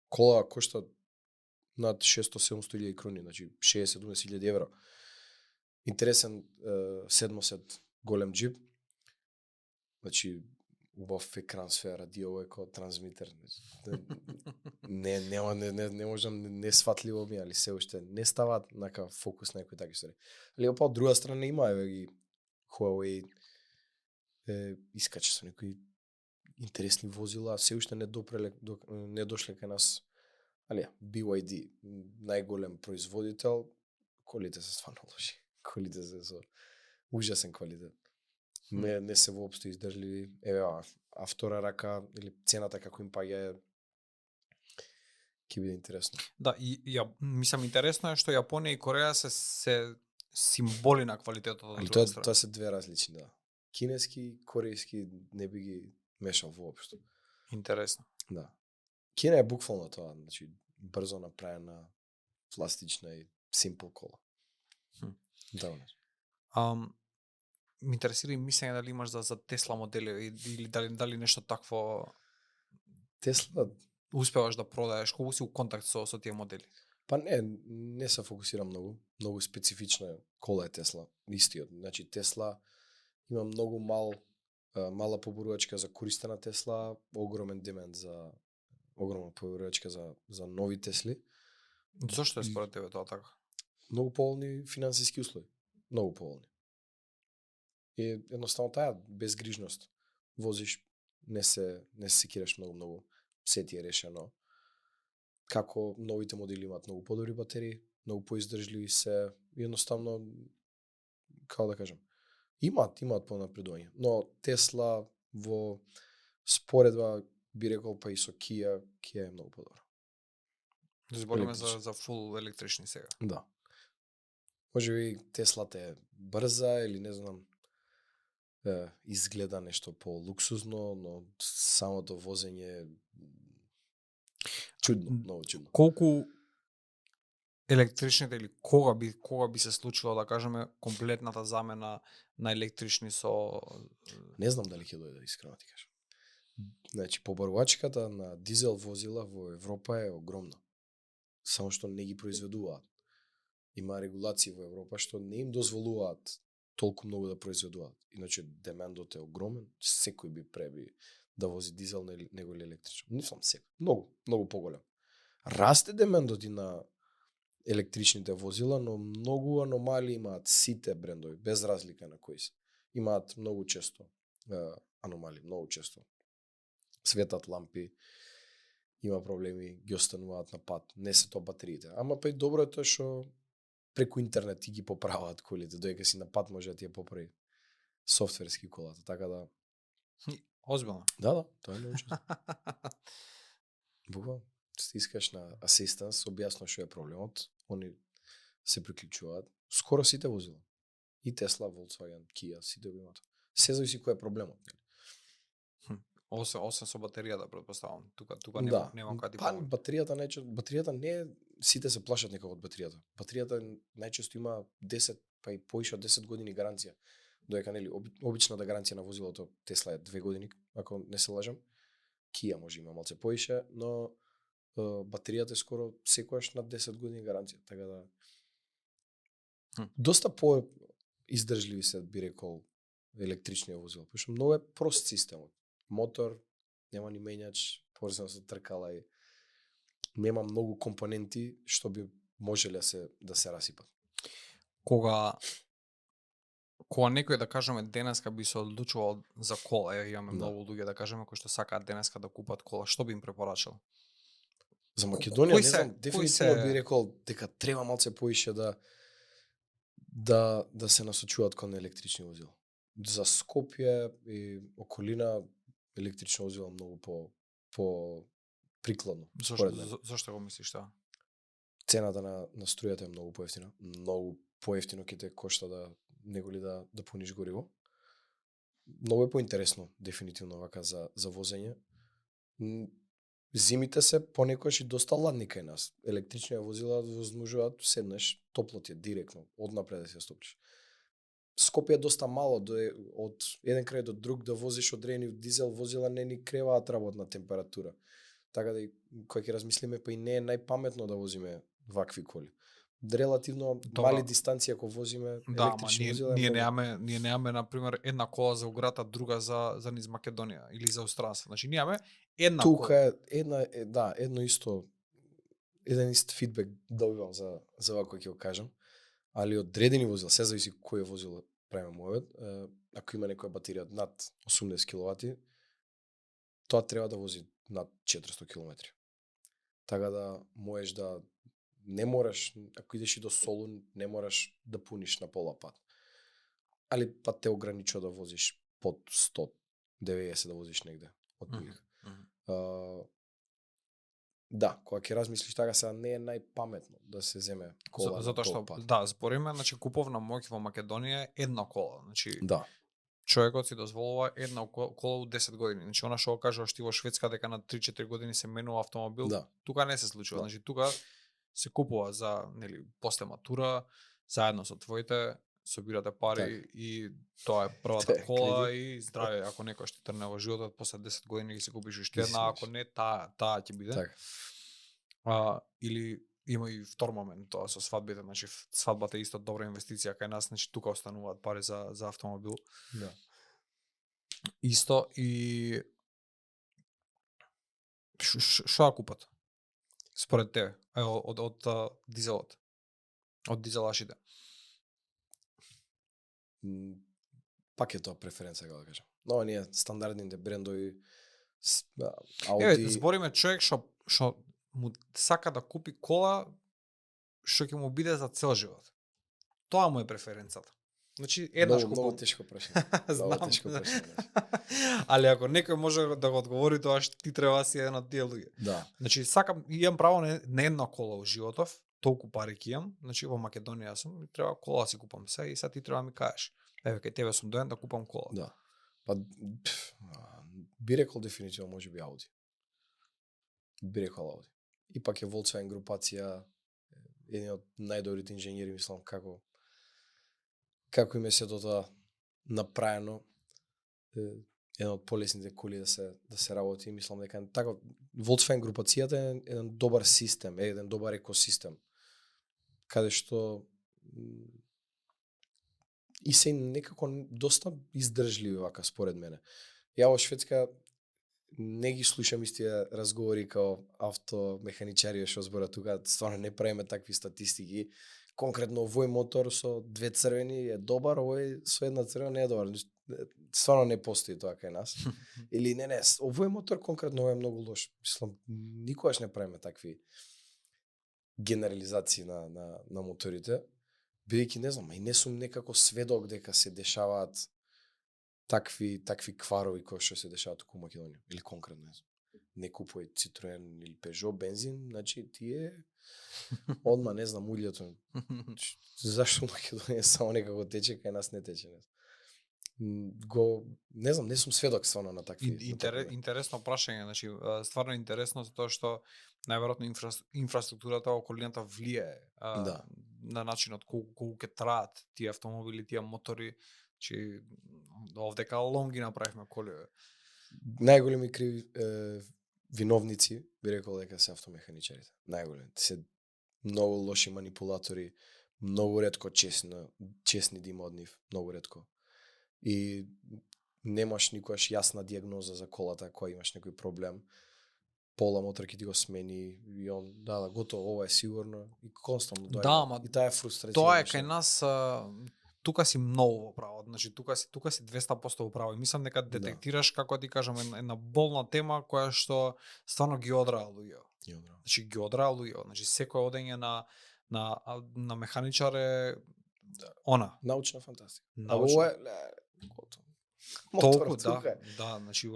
кола кошта над 600-700 крони, значи 60-70 евро. Интересен седмосет голем джип, значи убав екран, све радио, еко трансмитер. Не можам, не сватливо ми, али се уште не ставаат нака фокус на некои такви ствари. Али опа од друга страна има ги Huawei искаче со некои интересни возила, се уште не дошле кај нас. Али BYD, најголем производител, колите се стварно лоши. Колите се со ужасен квалитет. Не се воопшто издржливи. А втора рака или цената како им паѓа ќе биде интересно. Да, и мислам интересно е што Јапонија и Кореја се символи на квалитетот од друга страна. Тоа се две различни, да. Кинески и корејски не би ги мешал воопшто. Интересно. Да. Кина е буквално тоа, значи брзо направена, пластична и simple кола. Да, ме интересира и мислење дали имаш за Тесла модели или дали нешто такво Тесла успеваш да продаеш, колку си у контакт со тие модели? Па не се фокусирам многу специфична кола е Тесла, истиот. Значи Тесла има многу мала поборувачка за користена Тесла, огромен демент огромна поборувачка за нови Тесли. Зошто е според тебе тоа така? Многу поголни финансиски услови. Многу поголни. И едноставно таа безгрижност. Возиш, не се секираш многу. Се ти е решено. Како новите модели имаат многу подобри батерии, многу поиздржливи се, едноставно, како да кажам, имаат понапредување. Но Тесла во споредба би рекол па и со Kia е многу подобро. Збориме за фул електрични сега. Да. Може би Теслата е брза или не знам, изгледа нешто по-луксузно, но самото возење е чудно, многу чудно. Колку електричните или кога би се случило да кажеме комплетната замена на електрични со Не знам дали ќе дојде, искрено ти кажам. Значи, побарувачката на дизел возила во Европа е огромна. Само што не ги произведуваат. Има регулации во Европа што не им дозволуваат толку многу да произведуваат. Иначе демендот е огромен, секој би преби да вози дизел него или електричен. Не сум секој, многу поголем. Расте демендот и на електричните возила, но многу аномалии имаат сите брендови, без разлика на кои се. Имаат многу често аномалии, многу често. Светат лампи, има проблеми, ги остануваат на пат, не се тоа батериите. Ама па и добро е тоа што преку интернет ти ги поправаат колите, доека си на пат може да ти ја поправи софтверски колата, така да... Озбилно? Да, тоа е многу често. Буквално. Стискаш на асистанс, објаснуваш што е проблемот, они се приклучуваат. Скоро сите возила. И Тесла, Volkswagen, Kia, сите го имаат. Се зависи кој е проблемот. Осем со батеријата, претпоставам. Тука нема каде помоги. Батеријата не е, сите се плашат некако од батеријата. Батеријата најчесто има 10, па и поише од 10 години гаранција. Доека нели обичната гаранција на возилото Тесла е 2 години, ако не се лажам. Kia може има малце поише, но батеријата е скоро секогаш на 10 години гаранција, така да доста по издржливи се би рекол електрични возила, пошто многу е прост системот. Мотор, нема ни мењач, поврзано со тркала и нема многу компоненти што би можеле да се расипат. Кога некој, да кажеме, денеска би се одлучувал за кола, имаме многу луѓе, да кажеме, кои што сакаат денеска да купат кола, што би им препорачал? За Македонија, не знам, дефинитивно би рекол дека треба малце поише да се насочуваат кон електрични возила. За Скопје и околина електрично возило многу по прикладно. Зошто го мислиш тоа? Цената на струјата е многу поевтина. Многу поевтино ќе те кошта да неголи да пуниш гориво. Многу е поинтересно дефинитивно вака за возење. Зимите се понекогаш и доста ладни кај нас. Електрични возила возможуваат седнеш, топло ти е директно, однапред да се стопиш. Скопје е доста мало, од еден крај до друг да возиш одредени дизел возила не ни креваат работна температура. Така да кога ќе размислиме, па и не е најпаметно да возиме вакви коли. Релативно мали дистанции ако возиме електрични возила. Ние немаме на пример една кола за ограта, друга за низ Македонија или за Аустранство. Значи ние имаме една кола. Тука едно исто еден ист фидбек добивам за ова кој ќе го кажам. Али одредени возила, се зависи кој е возило правиме мојот, ако има некоја батерија над 80 киловати, тоа треба да вози над 400 километри. Така да можеш да не мораш, ако идеш и до Солун, не мораш да пуниш на пола пат. Али пат те ограничува да возиш под 190 да возиш негде од Бујик. Да, кога ќе размислиш така, сега не е најпаметно да се земе кола. Затоа што збориме, значи куповна моќ во Македонија е една кола, значи човекот си дозволува една кола од 10 години. Значи она што го кажуваш ти во Шведска дека на 3-4 години се менува автомобил, тука не се случува. Значи тука се купува за, нели, после матура, заедно со твоите, собирате пари и тоа е првата кола и здраве, ако некој што трне во животот, после 10 години ќе се купиш уште една, ако не, таа ќе биде. Или има и втор момент тоа со свадбите, значи свадбата е исто добра инвестиција кај нас, значи тука остануваат пари за автомобил. Да. Исто и што да купат? Според тебе, од дизелот, од дизелашите? пак е тоа преференција, како да кажам. Но ние стандардните брендови Еве, Ауди, збориме човек што му сака да купи кола што ќе му биде за цел живот. Тоа му е преференцата. Значи, еднаш много купам. тешко прашање. Много Знам. тешко прашање. Али ако некој може да го одговори, тоа што ти треба да си еден од тие луѓе. Да. Значи, сакам, имам право на една кола во животов, толку пари ќе имам, значи во Македонија сум, и треба кола да си купам се, и сега ти треба да ми кажеш. Еве, кај тебе сум доен да купам кола. Да. Па би рекол дефинитивно можеби Ауди. Би рекол Ауди. Ипак е Volkswagen групација, еден од најдобрите инженери, мислам, како им е сето тоа направено, еден од полесните коли да се работи, мислам дека така Volkswagen групацијата е еден добар систем, е еден добар екосистем, каде што и се некако доста издржливи вака според мене. Ја во Шведска не ги слушам истија разговори као автомеханичари што зборат тука, стварно не правиме такви статистики. Конкретно овој мотор со две црвени е добар, овој со една црвена не е добар. Стварно не постои тоа кај нас. Или не, овој мотор конкретно овој е многу лош. Мислам, никогаш не правиме такви генерализации на моторите, бидејќи не знам, и не сум некако сведок дека се дешаваат такви кварови кои што се дешаваат туку во Македонија, или конкретно не купувај Citroen или Peugeot бензин, значи тие одма не знам улјето. Зашто Македонија само некако тече, кај нас не тече, не знам, не сум сведок стварно на такви. Интересно прашање, значи стварно интересно затоа што најверојатно инфраструктурата во околината влијае на начинот колку ќе траат тие автомобили, тие мотори. Значи овдека лом ги направивме коливе. Најголеми криви виновници би рекол дека се автомеханичарите. Најголеми. Се многу лоши манипулатори, многу ретко честни да има од нив, многу ретко. И немаш никогаш јасна дијагноза за колата која имаш некој проблем. Пола мотор ќе ти го смени и он готово, ова е сигурно и константно доаѓа. И таа е фрустрација. Тоа е кај нас тука си многу во право, значи тука си 200% во право. И мислам дека детектираш, како ти кажам, една болна тема која што стварно ги одраа луѓе. Значи ги одраа луѓе. Значи секој одење на механичар е она. Научна фантастика. Ова е толку да, значи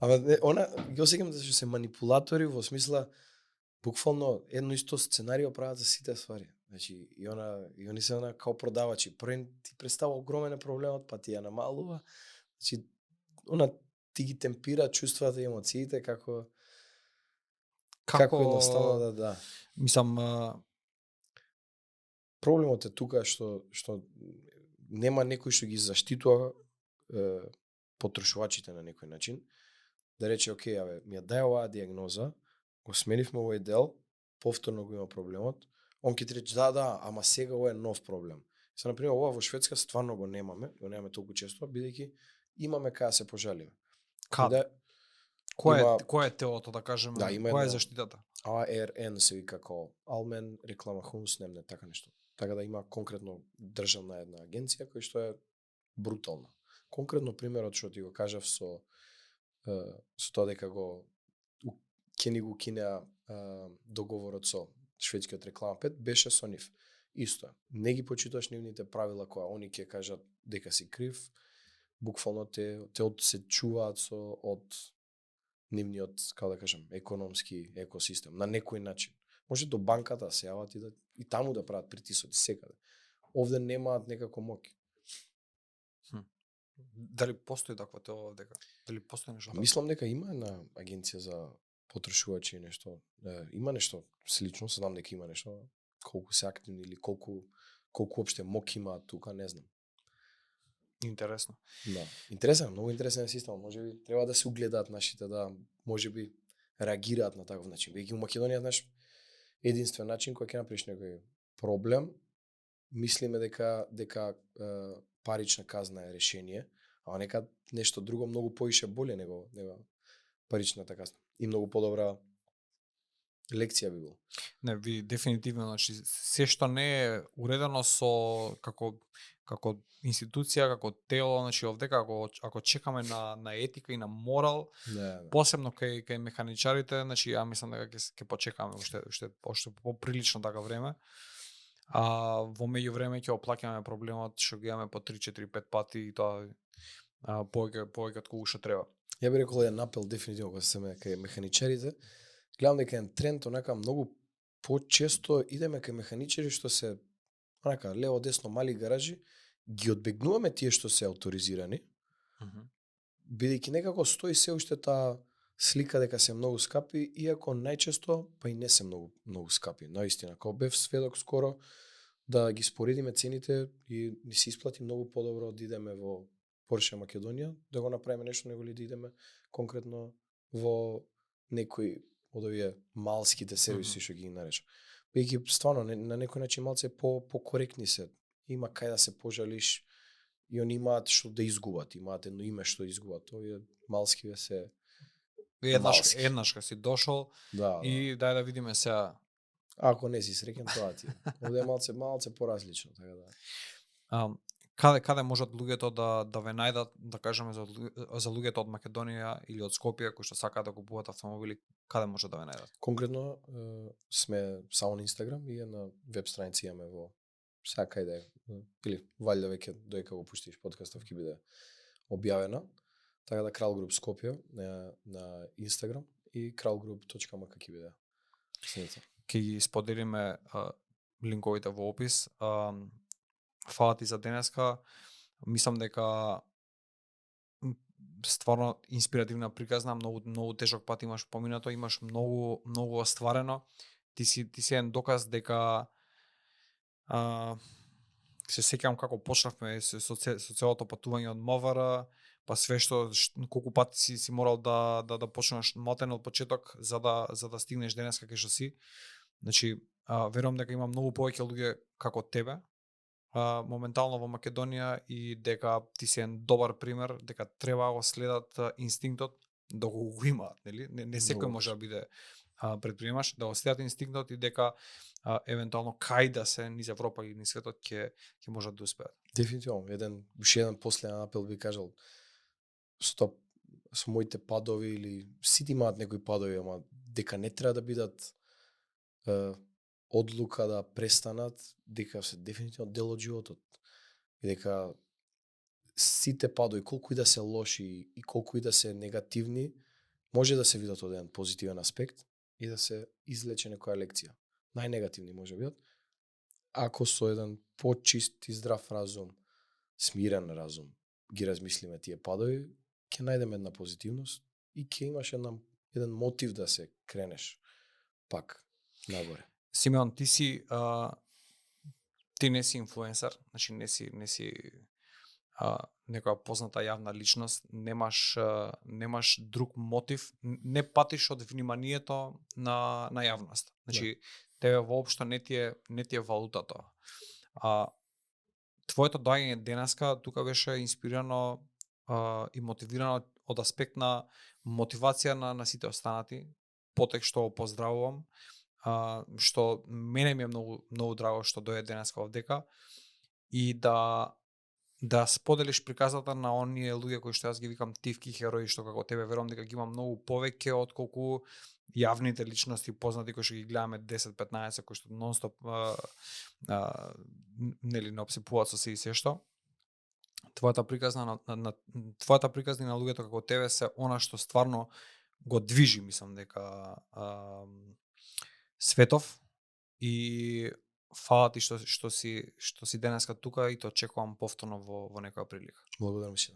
ама она ги осеќам дека се манипулатори во смисла буквално едно исто сценарио прават за сите ствари. Значи и они се као продавачи. Прво ти представа огромен проблемот, па ти ја намалува. Значи ти ги темпира чувствата и емоциите како едноставно да. Мислам проблемот е тука што нема некој што ги заштитува потрошувачите на некој начин, да рече, окей, ми ја дај оваа дијагноза, го сменивме овој дел, повторно го има проблемот, он ќе ти рече, да, ама сега ова е нов проблем. Се, например, ова во Шведска стварно го немаме толку често, бидејќи имаме кај се пожалиме. Кој е телото, да кажеме, која е заштитата? ARN се вика како Almen Reklamationsnämnd, така нешто. Така да има конкретно државна една агенција која што е брутална. Конкретно примерот што ти го кажав со тоа дека ќе ни го кинеа договорот со шведскиот реклама 5 беше со нив. Исто. Не ги почитуваш нивните правила која они ќе кажат дека си крив, буквално те се чуваат од нивниот, како да кажам, економски екосистем на некој начин. Може до банката се јават и таму да прават притисоци секаде. Овде немаат некако моќ. Дали постои таква теорија дека? Дали постои нешто? Мислам дека има една агенција за потрошувачи и нешто. Има нешто слично, знам дека има нешто. Колку се активни или колку опште моќ имаат тука, не знам. Интересно. Да. Интересен, многу интересен систем. Можеби треба да се угледаат нашите, да можеби реагираат на таков начин. Веќе во Македонија знаеш единствен начин кој ќе направиш некој проблем, мислиме дека парична казна е решение, а нека нешто друго многу поише боле него паричната казна. И многу подобра лекција би бил. Не, ви дефинитивно, значи се што не е уредено со како институција, како тело, значи овдека ако чекаме на етика и на морал, Да. посебно кај механичарите, значи ја мислам дека ќе почекаме уште поприлично така време. А во меѓувреме ќе оплаќаме проблемот што ги имаме по 3, 4, 5 пати и тоа повеќе од колку што треба. Ја би рекол еден апел дефинитивно кога се кај механичарите. Гледам дека е тренд онака многу почесто идеме кај механичари што се онака лево десно мали гаражи, ги одбегнуваме тие што се ауторизирани. Бидејќи некако стои се уште таа слика дека се многу скапи, иако најчесто па и не се многу скапи. Наистина, кога бев сведок скоро да ги споредиме цените и ни се исплати многу подобро да идеме во Porsche Македонија, да го направиме нешто него ли да идеме конкретно во некој од овие малските сервиси што ги наречам. Бидејќи стварно на некој начин малце покоректни се. Има кај да се пожалиш и они имаат што да изгубат, имаат едно име што изгубат. Овие малскиве се еднаш кога си дошол и дај да видиме сега. Ако не си среќен, тоа ти. Овде е малце поразлично, така да. Каде можат луѓето да ве најдат, да кажеме за луѓето од Македонија или од Скопје кои што сакаат да купуваат автомобили, каде можат да ве најдат? Конкретно сме само на Инстаграм и на веб страница имаме во сакај да е, или валјда веќе доека го пуштиш подкастов ќе биде објавена. Така да Крал Груп Скопје на Инстаграм и kralgroup.mk ќе биде. Ќе ги споделиме линковите во опис. Фала ти за денеска. Мислам дека стварно инспиративна приказна, многу тежок пат имаш поминато, имаш многу остварено. Ти си еден доказ дека се сеќавам како почнавме со целото патување од МВР, па све што колку пати си морал да почнеш матен од почеток за да стигнеш денеска кај што си. Значи, верувам дека има многу повеќе луѓе како тебе моментално во Македонија и дека ти си еден добар пример, дека треба го следат инстинктот, да го имаат, нели? Не секој може да биде предприемач, да го следат инстинктот и дека евентуално кај да се низ Европа и низ светот ќе можат да успеат. Дефинитивно, уште еден последен апел би кажал, со моите падови или сите имаат некои падови, ама дека не треба да бидат одлука да престанат, дека се дефинитивно дел од животот. И дека сите падови, колку и да се лоши и колку и да се негативни, може да се видат од еден позитивен аспект и да се излече некоја лекција. Најнегативни може бидат, ако со еден почист и здрав разум, смирен разум, ги размислиме тие падови, ќе најдеме една позитивност и ќе имаш еден мотив да се кренеш пак нагоре. Симеон, ти не си инфлуенсер, значи не си некоја позната јавна личност, немаш друг мотив, не патиш од вниманието на јавноста. Значи тебе воопшто не ти е валута тоа. Твоето доаѓање денеска тука беше инспирирано и мотивирано од аспект на мотивација на сите останати, потек што поздравувам, што мене ми е многу драго што дојде денеска овдека и да споделиш приказата на оние луѓе кои што јас ги викам тивки херои, што како тебе верувам дека ги има многу повеќе отколку јавните личности познати кои што ги гледаме 10-15 кои што нонстоп нели не опсипуваат со се и се што. Твојата приказна на луѓето како тебе се она што стварно го движи, мислам дека светов и фала ти што си денеска тука и те очекувам повторно во некоја прилика. Благодарам се.